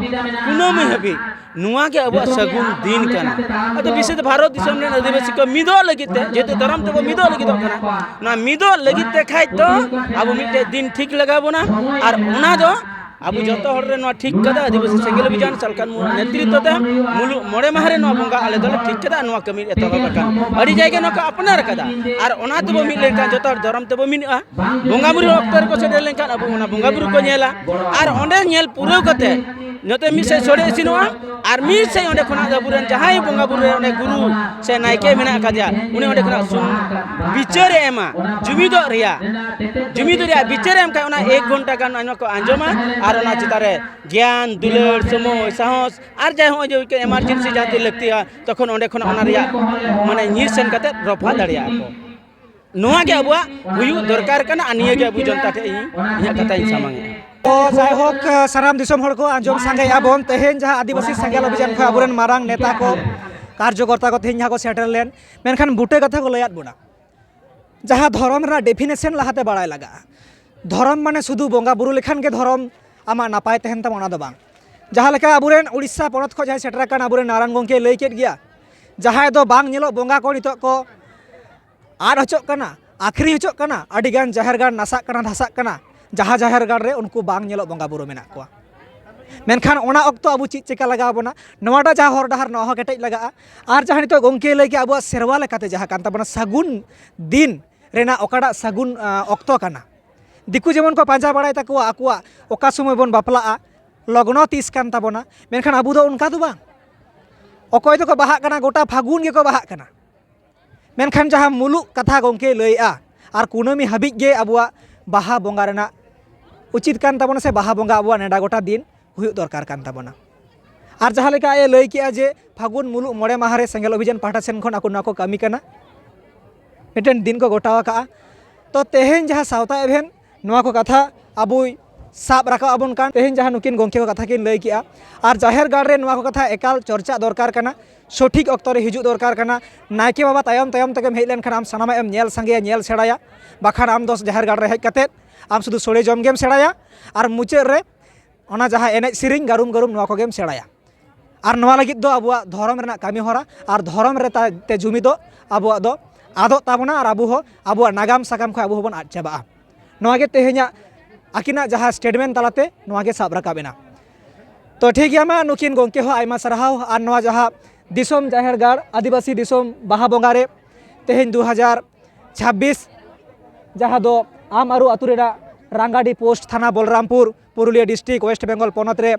ᱠᱩᱱᱟᱹᱢᱤ ᱦᱟᱹᱵᱤᱡ, ᱱᱚᱣᱟ ᱜᱮ ᱟᱵᱚᱣᱟᱜ ᱥᱟᱹᱜᱩᱱ ᱫᱤᱱ ᱠᱟᱱᱟ᱾ ᱟᱫᱚ ᱵᱤᱥᱮᱥ ᱵᱷᱟᱨᱚᱛ ᱫᱤᱥᱚᱢ ᱨᱮᱱ ᱟᱹᱫᱤᱵᱟᱹᱥᱤ ᱠᱚ ᱢᱤᱫᱚᱜ ᱞᱟᱹᱜᱤᱫ ᱛᱮ, ᱡᱮᱦᱮᱛᱩ ᱫᱷᱚᱨᱚᱢ ᱛᱮᱵᱚ ᱢᱤᱫᱚᱜ ᱞᱟᱹᱜᱤᱫᱚᱜ ᱠᱟᱱᱟ, ᱱᱚᱣᱟ ᱢᱤᱫᱚᱜ ᱞᱟᱹᱜᱤᱫ ᱛᱮ ᱠᱷᱟᱡ ᱫᱚ ᱟᱵᱚ ᱢᱤᱫᱴᱮᱡ ᱫᱤᱱ ᱴᱷᱤᱠ ᱞᱟᱜᱟᱣ ᱵᱚᱱᱟ᱾ ᱟᱨ ᱚᱱᱟ ᱫᱚ ᱟᱵᱚ ᱡᱚᱛᱚ ᱦᱚᱲ ᱨᱮ ᱱᱚᱣᱟ ᱴᱷᱤᱠ ᱠᱟᱫᱟ, ᱟᱹᱫᱤᱵᱟᱹᱥᱤ ᱥᱮᱸᱜᱮᱞ ᱚᱵᱷᱤᱡᱟᱱ ᱥᱟᱞᱠᱷᱟᱱ ᱢᱩᱨᱢᱩ ᱱᱮᱛᱨᱤᱛᱛᱚ ᱛᱮ ᱢᱩᱞᱩᱜ ᱢᱚᱬᱮ ᱢᱟᱦᱟ ᱨᱮ ᱱᱚᱣᱟ ᱵᱚᱸᱜᱟ ᱟᱞᱮ ᱫᱚᱞᱮ ᱴᱷᱤᱠ ᱠᱟᱫᱟ᱾ ᱟᱨ ᱱᱚᱣᱟ ᱠᱟᱹᱢᱤ ᱮᱛᱚᱦᱚᱵ ᱟᱠᱟᱱ, ᱟᱹᱰᱤ ᱡᱟᱭᱜᱟ ᱱᱚᱣᱟ ᱠᱚ ᱟᱯᱱᱟᱨ ᱠᱟᱫᱟ᱾ ᱟᱨ ᱚᱱᱟ ᱛᱮᱵᱚ ᱢᱤᱫ ᱞᱮᱱᱠᱷᱟᱱ ᱡᱚᱛᱚ ᱦᱚᱲ ᱫᱷᱚᱨᱚᱢ ᱛᱮᱵᱚ ᱢᱤᱫᱚᱜᱼᱟ, ᱵᱚᱸᱜᱟ ᱵᱩᱨᱩ ᱚᱠᱛᱚ ᱨᱮᱠᱚ ᱥᱮᱴᱮᱨ ᱞᱮᱱᱠᱷᱟᱱ ᱟᱵᱚ ᱚᱱᱟ ᱵᱚᱸᱜᱟ ᱵᱩᱨᱩ ᱠᱚ ᱧᱮᱞᱟ᱾ ᱟᱨ ᱚᱸᱰᱮ ᱧᱮᱞ ᱯᱩᱨᱟᱹᱣ ᱠᱟᱛᱮ ᱱᱚᱛᱮ ᱢᱤᱫ ᱥᱮᱫ ᱥᱚᱲᱮ ᱤᱥᱤᱱᱚᱜᱼᱟ, ᱟᱨ ᱢᱤᱫ ᱥᱮᱫ ᱚᱸᱰᱮ ᱠᱷᱚᱱᱟᱜ ᱟᱵᱚᱨᱮᱱ ᱡᱟᱦᱟᱸᱭ ᱵᱚᱸᱜᱟ ᱵᱩᱨᱩ ᱨᱮ ᱚᱸᱰᱮ ᱜᱩᱨᱩ ᱥᱮ ᱱᱟᱭᱠᱮ ᱢᱮᱱᱟᱜ ᱟᱠᱟᱫᱮᱭᱟ, ᱩᱱᱤ ᱚᱸᱰᱮ ᱠᱷᱚᱱᱟᱜ ᱥᱩᱢ-, ᱵᱤᱪᱟᱹᱨᱮ ᱮᱢᱟ, ᱡᱩᱢᱤᱫᱚᱜ ᱨᱮᱭᱟᱜ, ᱡᱩᱢᱤᱫ ᱨᱮᱭᱟᱜ ᱵᱤᱪᱟᱹᱨᱮ ᱮᱢ ᱠᱷᱟᱱ ᱚᱱᱟ ᱮᱠ ᱜᱷᱚᱱᱴᱟ ᱜᱟᱱ ᱟᱭᱢᱟ ᱠᱚ ᱟᱸᱡᱚᱢᱟ᱾ ᱟᱨ ᱚᱱᱟ ᱪᱮᱛᱟᱱ ᱨᱮ ᱜᱮᱭᱟᱱ, ᱫᱩᱞᱟᱹᱲ, ᱥᱚᱢᱚᱭ, ᱥᱟᱦᱚᱥ, ᱟᱨ ᱡᱟᱦᱟᱸᱭ ᱦᱚᱸᱜᱼᱚᱭ ᱡᱮ emergency ᱡᱟᱦᱟᱸ ᱛᱤᱱ ᱞᱟᱹᱠᱛᱤᱜᱼᱟ, ᱛᱚᱠᱷᱚᱱ ᱚᱸᱰᱮ ᱠᱷᱚᱱᱟᱜ ᱚᱱᱟ ᱨᱮᱭᱟᱜ ᱢᱟᱱᱮ ᱧᱤᱨ ᱥᱮᱱ ᱠᱟᱛᱮ ᱨᱚᱯᱷᱟ ᱫᱟᱲᱮᱭᱟᱜᱼᱟ ᱠᱚ᱾ ᱱᱚᱣᱟ ᱜᱮ ᱟᱵᱚᱣᱟᱜ ᱦᱩᱭᱩᱜ ᱫᱚᱨᱠᱟᱨ ᱠᱟᱱᱟ, ᱟᱨ ᱱᱤᱭᱟᱹ ᱜᱮ ᱟᱵᱚ ᱡᱚᱱᱛᱟ ᱴᱷᱮᱱ ᱤᱧ ᱤᱧᱟᱹᱜ ᱠᱟᱛᱷᱟᱧ ᱥᱟᱢᱟᱝᱮᱜᱼᱟ᱾ ᱛᱚ ᱡᱟᱭᱦᱳᱠ, ᱥᱟᱱᱟᱢ ᱫᱤᱥᱚᱢ ᱦᱚᱲ ᱠᱚ ᱟᱸᱡᱚᱢ ᱥᱟᱸᱜᱮᱭᱮᱜᱼᱟ ᱵᱚᱱ, ᱛᱮᱦᱮᱧ ᱡᱟᱦᱟᱸ ᱟᱹᱫᱤᱵᱟᱹᱥᱤ ᱥᱮᱸᱜᱮᱞ ᱚᱵᱷᱤᱡᱟᱱ ᱠᱷᱚᱱ ᱟᱵᱚᱨᱮᱱ ᱢᱟᱨᱟᱝ ᱱᱮᱛᱟ ᱠᱚ, ᱠᱟᱨᱡᱚᱠᱚᱨᱛᱟ ᱠᱚ ᱛᱮᱦᱮᱧ ᱡᱟᱦᱟᱸ ᱠᱚ ᱥᱮᱴᱮᱨ ᱞᱮᱱ, ᱢᱮᱱᱠᱷᱟᱱ ᱵᱩᱴᱟᱹ ᱠᱟᱛᱷᱟ ᱠᱚ ᱞᱟᱹᱭᱟᱫ ᱵᱚᱱᱟ᱾ ᱡᱟᱦᱟᱸ ᱫᱷᱚᱨᱚᱢ ᱨᱮᱱᱟᱜ definition ᱞᱟᱦᱟᱛᱮ ᱵᱟᱲᱟᱭ ᱞᱟᱜᱟᱜᱼᱟ᱾ ᱫᱷᱚᱨᱚᱢ ᱢᱟᱱᱮ ᱥᱩᱫᱷᱩ ᱵᱚᱸᱜᱟ ᱵᱩᱨᱩ ᱞᱮᱠᱷᱟᱱ ᱜᱮ ᱫᱷᱚᱨᱚᱢ ᱟᱢᱟᱜ ᱱᱟᱯᱟᱭ ᱛᱟᱦᱮᱱ ᱛᱟᱢᱟ, ᱚᱱᱟ ᱫᱚ ᱵᱟᱝ᱾ ᱡᱟᱦᱟᱸ ᱞᱮᱠᱟ ᱟᱵᱚᱨᱮᱱ ᱩᱲᱤᱥᱥᱟ ᱯᱚᱱᱚᱛ ᱠᱷᱚᱱ ᱡᱟᱦᱟᱸᱭ ᱥᱮᱴᱮᱨ ᱟᱠᱟᱱ ᱟᱵᱚᱨᱮᱱ ᱱᱟᱨᱟᱭᱚᱱ ᱜᱚᱢᱠᱮᱭ ᱞᱟᱹᱭ ᱠᱮᱫ ᱜᱮᱭᱟ, ᱡᱟᱦᱟᱸᱭ ᱫᱚ ᱵᱟᱝ ᱧᱮᱞᱚᱜ ᱵᱚᱸᱜᱟ ᱠᱚ ᱱᱤᱛᱚᱜ ᱠᱚ ᱟᱫ ᱦᱚᱪᱚᱜ ᱠᱟᱱᱟ, ᱟᱹᱠᱷᱨᱤᱧ ᱦᱚᱪᱚᱜ ᱠᱟᱱᱟ, ᱟᱹᱰᱤᱜᱟᱱ ᱡᱟᱦᱮᱨ ᱜᱟᱲ ᱱᱟᱥᱟᱜ ᱠᱟᱱᱟ, ᱫᱷᱟᱥᱟᱜ ᱠᱟᱱᱟ, ᱡᱟᱦᱟᱸ ᱡᱟᱦᱮᱨ ᱜᱟᱲ ᱨᱮ ᱩᱱᱠᱩ ᱵᱟᱝ ᱧᱮᱞᱚᱜ ᱵᱚᱸᱜᱟ ᱵᱩᱨᱩ ᱢᱮᱱᱟᱜ ᱠᱚᱣᱟ᱾ ᱢᱮᱱᱠᱷᱟᱱ ᱚᱱᱟ ᱚᱠᱛᱚ ᱟᱵᱚ ᱪᱮᱫ ᱪᱮᱠᱟ ᱞᱟᱜᱟᱣ ᱵᱚᱱᱟ? ᱱᱚᱣᱟᱴᱟᱜ ᱡᱟᱦᱟᱸ ᱦᱚᱨ ᱰᱟᱦᱟᱨ, ᱱᱚᱣᱟ ᱦᱚᱸ ᱠᱮᱴᱮᱡ ᱞᱟᱜᱟᱜᱼᱟ᱾ ᱟᱨ ᱡᱟᱦᱟᱸ ᱱᱤᱛᱚᱜ ᱜᱚᱢᱠᱮ ᱞᱟᱹᱭ ᱠᱮᱜᱼᱟ, ᱟᱵᱚᱣᱟᱜ ᱥᱮᱨᱣᱟ ᱞᱮᱠᱟᱛᱮ ᱡᱟᱦᱟᱸ ᱠᱟᱱ ᱛᱟᱵᱚᱱᱟ ᱥᱟᱹᱜᱩᱱ ᱫᱤᱱ ᱨᱮᱱᱟᱜ ᱚᱠᱟᱴᱟᱜ ᱥᱟᱹᱜᱩᱱ, ᱟᱸ, ᱚᱠᱛᱚ ᱠᱟᱱᱟ᱾ ᱫᱤᱠᱩ ᱡᱮᱢᱚᱱ ᱠᱚ ᱯᱟᱸᱡᱟ ᱵᱟᱲᱟᱭ ᱛᱟᱠᱚᱣᱟ ᱟᱠᱚᱣᱟᱜ ᱚᱠᱟ ᱥᱚᱢᱚᱭ ᱵᱚᱱ ᱵᱟᱯᱞᱟᱜᱼᱟ, ᱞᱚᱜᱽᱱᱚ ᱛᱤᱥ ᱠᱟᱱ ᱛᱟᱵᱚᱱᱟ, ᱢᱮᱱᱠᱷᱟᱱ ᱟᱵᱚ ᱫᱚ ᱚᱱᱠᱟ ᱫᱚ ᱵᱟᱝ᱾ ᱚᱠᱚᱭ ᱫᱚᱠᱚ ᱵᱟᱦᱟᱜ ᱠᱟᱱᱟ, ᱜᱚᱴᱟ ᱯᱷᱟᱹᱜᱩᱱ ᱜᱮᱠᱚ ᱵᱟᱦᱟᱜ ᱠᱟᱱᱟ᱾ ᱢᱮᱱᱠᱷᱟᱱ ᱡᱟᱦᱟᱸ ᱢᱩᱞᱩᱜ ᱠᱟᱛᱷᱟ ᱜᱚᱢᱠᱮᱭ ᱞᱟᱹᱭᱮᱜᱼᱟ, ᱟᱨ ᱠᱩᱱᱟᱹᱢᱤ ᱦᱟᱹᱵᱤᱡ ᱜᱮ ᱟᱵᱚᱣᱟᱜ ᱵᱟᱦᱟ ᱵᱚᱸᱜᱟ ᱨᱮᱱᱟᱜ ᱩᱪᱤᱛ ᱠᱟᱱ ᱛᱟᱵᱚᱱᱟ, ᱥᱮ ᱵᱟᱦᱟ ᱵᱚᱸᱜᱟ ᱟᱵᱚᱣᱟᱜ ᱱᱮᱰᱟ ᱜᱚᱴᱟ ᱫᱤᱱ ᱦᱩᱭᱩᱜ ᱫᱚᱨᱠᱟᱨ ᱠᱟᱱ ᱛᱟᱵᱚᱱᱟ᱾ ᱟᱨ ᱡᱟᱦᱟᱸ ᱞᱮᱠᱟ ᱟᱡ ᱮ ᱞᱟᱹᱭ ᱠᱮᱜᱼᱟ ᱡᱮ ᱯᱷᱟᱹᱜᱩᱱ ᱢᱩᱞᱩᱜ ᱢᱚᱬᱮ ᱢᱟᱦᱟ ᱨᱮ ᱥᱮᱸᱜᱮᱞ ᱚᱵᱷᱤᱡᱟᱱ ᱯᱟᱦᱴᱟ ᱥᱮᱱ ᱠᱷᱚᱱ ᱟᱠᱚ ᱱᱚᱣᱟ ᱠᱚ ᱠᱟᱹᱢᱤ ᱠᱟᱱᱟ, ᱢᱤᱫᱴᱮᱱ ᱫᱤᱱ ᱠᱚ ᱜᱚᱴᱟᱣ ᱟᱠᱟᱜᱼᱟ᱾ ᱛᱚ ᱛᱮᱦᱮᱧ ᱡᱟᱦᱟᱸ ᱥᱟᱶᱛᱟ event, ᱱᱚᱣᱟ ᱠᱚ ᱠᱟᱛᱷᱟ ᱟᱵᱚᱭ ᱥᱟᱵ ᱨᱟᱠᱟᱵ ᱟᱵᱚᱱ ᱠᱟᱱ, ᱛᱮᱦᱮᱧ ᱡᱟᱦᱟᱸ ᱱᱩᱠᱤᱱ ᱜᱚᱢᱠᱮ ᱠᱚ ᱠᱟᱛᱷᱟ ᱠᱤᱱ ᱞᱟᱹᱭ ᱠᱮᱜᱼᱟ, ᱟᱨ ᱡᱟᱦᱮᱨ ᱜᱟᱲ ᱨᱮ ᱱᱚᱣᱟ ᱠᱚ ᱠᱟᱛᱷᱟ ᱮᱠᱟᱞ ᱪᱚᱨᱪᱟ ᱫᱚᱨᱠᱟᱨ ᱠᱟᱱᱟ, ᱥᱚᱴᱷᱤᱠ ᱚᱠᱛᱚ ᱨᱮ ᱦᱤᱡᱩᱜ ᱫᱚᱨᱠᱟᱨ ᱠᱟᱱᱟ᱾ ᱱᱟᱭᱠᱮ ᱵᱟᱵᱟ ᱛᱟᱭᱚᱢ ᱛᱟᱭᱚᱢ ᱛᱮᱜᱮᱢ ᱦᱮᱡ ᱞᱮᱱᱠᱷᱟᱱ ᱟᱢ ᱥᱟᱱᱟᱢᱟᱜ ᱮᱢ ᱧᱮᱞ ᱥᱟᱸᱜᱮᱭᱟ, ᱧᱮᱞ ᱥᱮᱬᱟᱭᱟ, ᱵᱟᱠᱷᱟᱱ ᱟᱢ ᱫᱚ ᱡᱟᱦᱮᱨ ᱜᱟᱲ ᱨᱮ ᱦᱮᱡ ᱠᱟᱛᱮᱫ ᱟᱢ ᱥᱩᱫᱷᱩ ᱥᱳᱲᱮ ᱡᱚᱢ ᱜᱮᱢ ᱥᱮᱬᱟᱭᱟ, ᱟᱨ ᱢᱩᱪᱟᱹᱫ ᱨᱮ ᱚᱱᱟ ᱡᱟᱦᱟᱸ ᱮᱱᱮᱡ ᱥᱮᱨᱮᱧ, ᱜᱟᱹᱨᱩᱢ ᱜᱟᱹᱨᱩᱢ, ᱱᱚᱣᱟ ᱠᱚᱜᱮᱢ ᱥᱮᱬᱟᱭᱟ᱾ ᱟᱨ ᱱᱚᱣᱟ ᱞᱟᱹᱜᱤᱫ ᱫᱚ ᱟᱵᱚᱣᱟᱜ ᱫᱷᱚᱨᱚᱢ ᱨᱮᱱᱟᱜ ᱠᱟᱹᱢᱤ ᱦᱚᱨᱟ ᱟᱨ ᱫᱷᱚᱨᱚᱢ ᱨᱮ ᱛᱟ- ᱛᱮ ᱡᱩᱢᱤᱫᱚᱜ ᱟᱵᱚᱣᱟᱜ ᱫᱚ ᱟᱫᱚᱜ ᱛᱟᱵᱚᱱᱟ, ᱟᱨ ᱟᱵᱚ ᱦᱚᱸ ᱟᱵᱚᱣᱟᱜ ᱱᱟᱜᱟᱢ ᱥᱟᱠᱟᱢ ᱠᱷᱚᱱ ᱟᱵᱚ ᱦᱚᱸᱵᱚᱱ ᱟᱫ ᱪᱟᱵᱟᱜᱼᱟ᱾ ᱱᱚᱣᱟ ᱜᱮ ᱛᱮᱦᱮᱧᱟᱜ ᱟᱹᱠᱤᱱᱟᱜ ᱡᱟᱦᱟᱸ ᱥᱴᱮᱴᱢᱮᱱᱴ ᱛᱟᱞᱟᱛᱮ ᱱᱚᱣᱟ ᱜᱮ ᱥᱟᱵ ᱨᱟᱠᱟᱵ ᱮᱱᱟ᱾ ᱛᱚ ᱴᱷᱤᱠ ᱜᱮᱭᱟ, ᱢᱟ ᱱᱩᱠᱤᱱ ᱜᱚᱢᱠᱮ ᱦᱚᱸ ᱟᱭᱢᱟ ᱥᱟᱨᱦᱟᱣ᱾ ᱟᱨ ᱱᱚᱣᱟ ᱡᱟᱦᱟᱸ ᱫᱤᱥᱚᱢ ᱡᱟᱦᱮᱨ ᱜᱟᱲ ᱟᱹᱫᱤᱵᱟᱹᱥᱤ ᱫᱤᱥᱚᱢ ᱵᱟᱦᱟ ᱵᱚᱸᱜᱟ ᱨᱮ ᱛᱮᱦᱮᱧ ᱫᱩ ᱦᱟᱡᱟᱨ ᱪᱷᱟᱵᱵᱤᱥ, ᱡᱟᱦᱟᱸ ᱫᱚ ᱟᱢ ᱟᱹᱨᱩ ᱟᱹᱛᱩ ᱨᱮᱱᱟᱜ ᱨᱟᱝᱜᱟᱰᱤ ᱯᱳᱥᱴ, ᱛᱷᱟᱱᱟ ᱵᱚᱞᱨᱟᱢᱯᱩᱨ, ᱯᱩᱨᱩᱞᱤᱭᱟᱹ ᱰᱤᱥᱴᱨᱤᱠᱴ, ᱳᱭᱮᱥᱴ ᱵᱮᱝᱜᱚᱞ ᱯᱚᱱᱚᱛ ᱨᱮ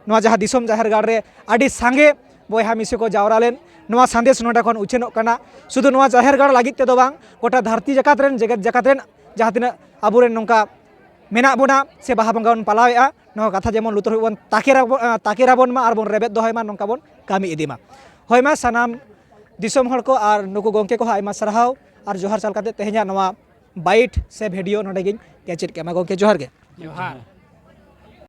ᱱᱚᱣᱟ ᱡᱟᱦᱟᱸ ᱫᱤᱥᱚᱢ ᱡᱟᱦᱮᱨ ᱜᱟᱲ ᱨᱮ ᱟᱹᱰᱤ ᱥᱟᱸᱜᱮ ᱵᱚᱭᱦᱟ ᱢᱤᱥᱤ ᱠᱚ ᱡᱟᱣᱨᱟ ᱞᱮᱱ, ᱱᱚᱣᱟ ᱥᱟᱸᱫᱮᱥ ᱱᱚᱰᱮ ᱠᱷᱚᱱ ᱩᱪᱷᱟᱹᱱᱚᱜ ᱠᱟᱱᱟ᱾ ᱥᱩᱫᱷᱩ ᱱᱚᱣᱟ ᱡᱟᱦᱮᱨ ᱜᱟᱲ ᱞᱟᱹᱜᱤᱫ ᱛᱮᱫᱚ ᱵᱟᱝ, ᱜᱚᱴᱟ ᱫᱷᱟᱹᱨᱛᱤ ᱡᱟᱠᱟᱛ ᱨᱮᱱ, ᱡᱮᱜᱮᱛ ᱡᱟᱠᱟᱛ ᱨᱮᱱ ᱡᱟᱦᱟᱸ ᱛᱤᱱᱟᱹᱜ ᱟᱵᱚᱨᱮᱱ ᱱᱚᱝᱠᱟ ᱢᱮᱱᱟᱜ ᱵᱚᱱᱟ ᱥᱮ ᱵᱟᱦᱟ ᱵᱚᱸᱜᱟ ᱵᱚᱱ ᱯᱟᱞᱟᱣᱮᱫᱼᱟ, ᱱᱚᱣᱟ ᱠᱟᱛᱷᱟ ᱡᱮᱢᱚᱱ ᱞᱩᱛᱩᱨ ᱦᱩᱭᱩᱜ ᱵᱚᱱ ᱛᱟᱠᱮᱨ ᱟᱵᱚ-, ᱟᱸ, ᱛᱟᱠᱮᱨ ᱟᱵᱚᱱ ᱢᱟ ᱟᱨ ᱵᱚᱱ ᱨᱮᱵᱮᱫ ᱫᱚᱦᱚᱭ ᱢᱟ, ᱱᱚᱝᱠᱟ ᱵᱚᱱ ᱠᱟᱹᱢᱤ ᱤᱫᱤ ᱢᱟ᱾ ᱦᱳᱭ, ᱢᱟ ᱥᱟᱱᱟᱢ ᱫᱤᱥᱚᱢ ᱦᱚᱲ ᱠᱚ ᱟᱨ ᱱᱩᱠᱩ ᱜᱚᱢᱠᱮ ᱠᱚᱦᱚᱸ ᱟᱭᱢᱟ ᱥᱟᱨᱦᱟᱣ ᱟᱨ ᱡᱚᱦᱟᱨ ᱪᱟᱞ ᱠᱟᱛᱮ ᱛᱮᱦᱮᱧᱟᱜ ᱱᱚᱣᱟ ᱵᱟᱭᱤᱴ ᱥᱮ ᱵᱷᱤᱰᱤᱭᱳ ᱱᱚᱰᱮ ᱜᱤᱧ ᱠᱮᱪᱮᱫ ᱠᱮᱫ ᱢᱟ᱾ ᱜᱚᱢᱠᱮ, ᱡᱚᱦᱟᱨ ᱜᱮ᱾ ᱡᱚᱦᱟᱨ᱾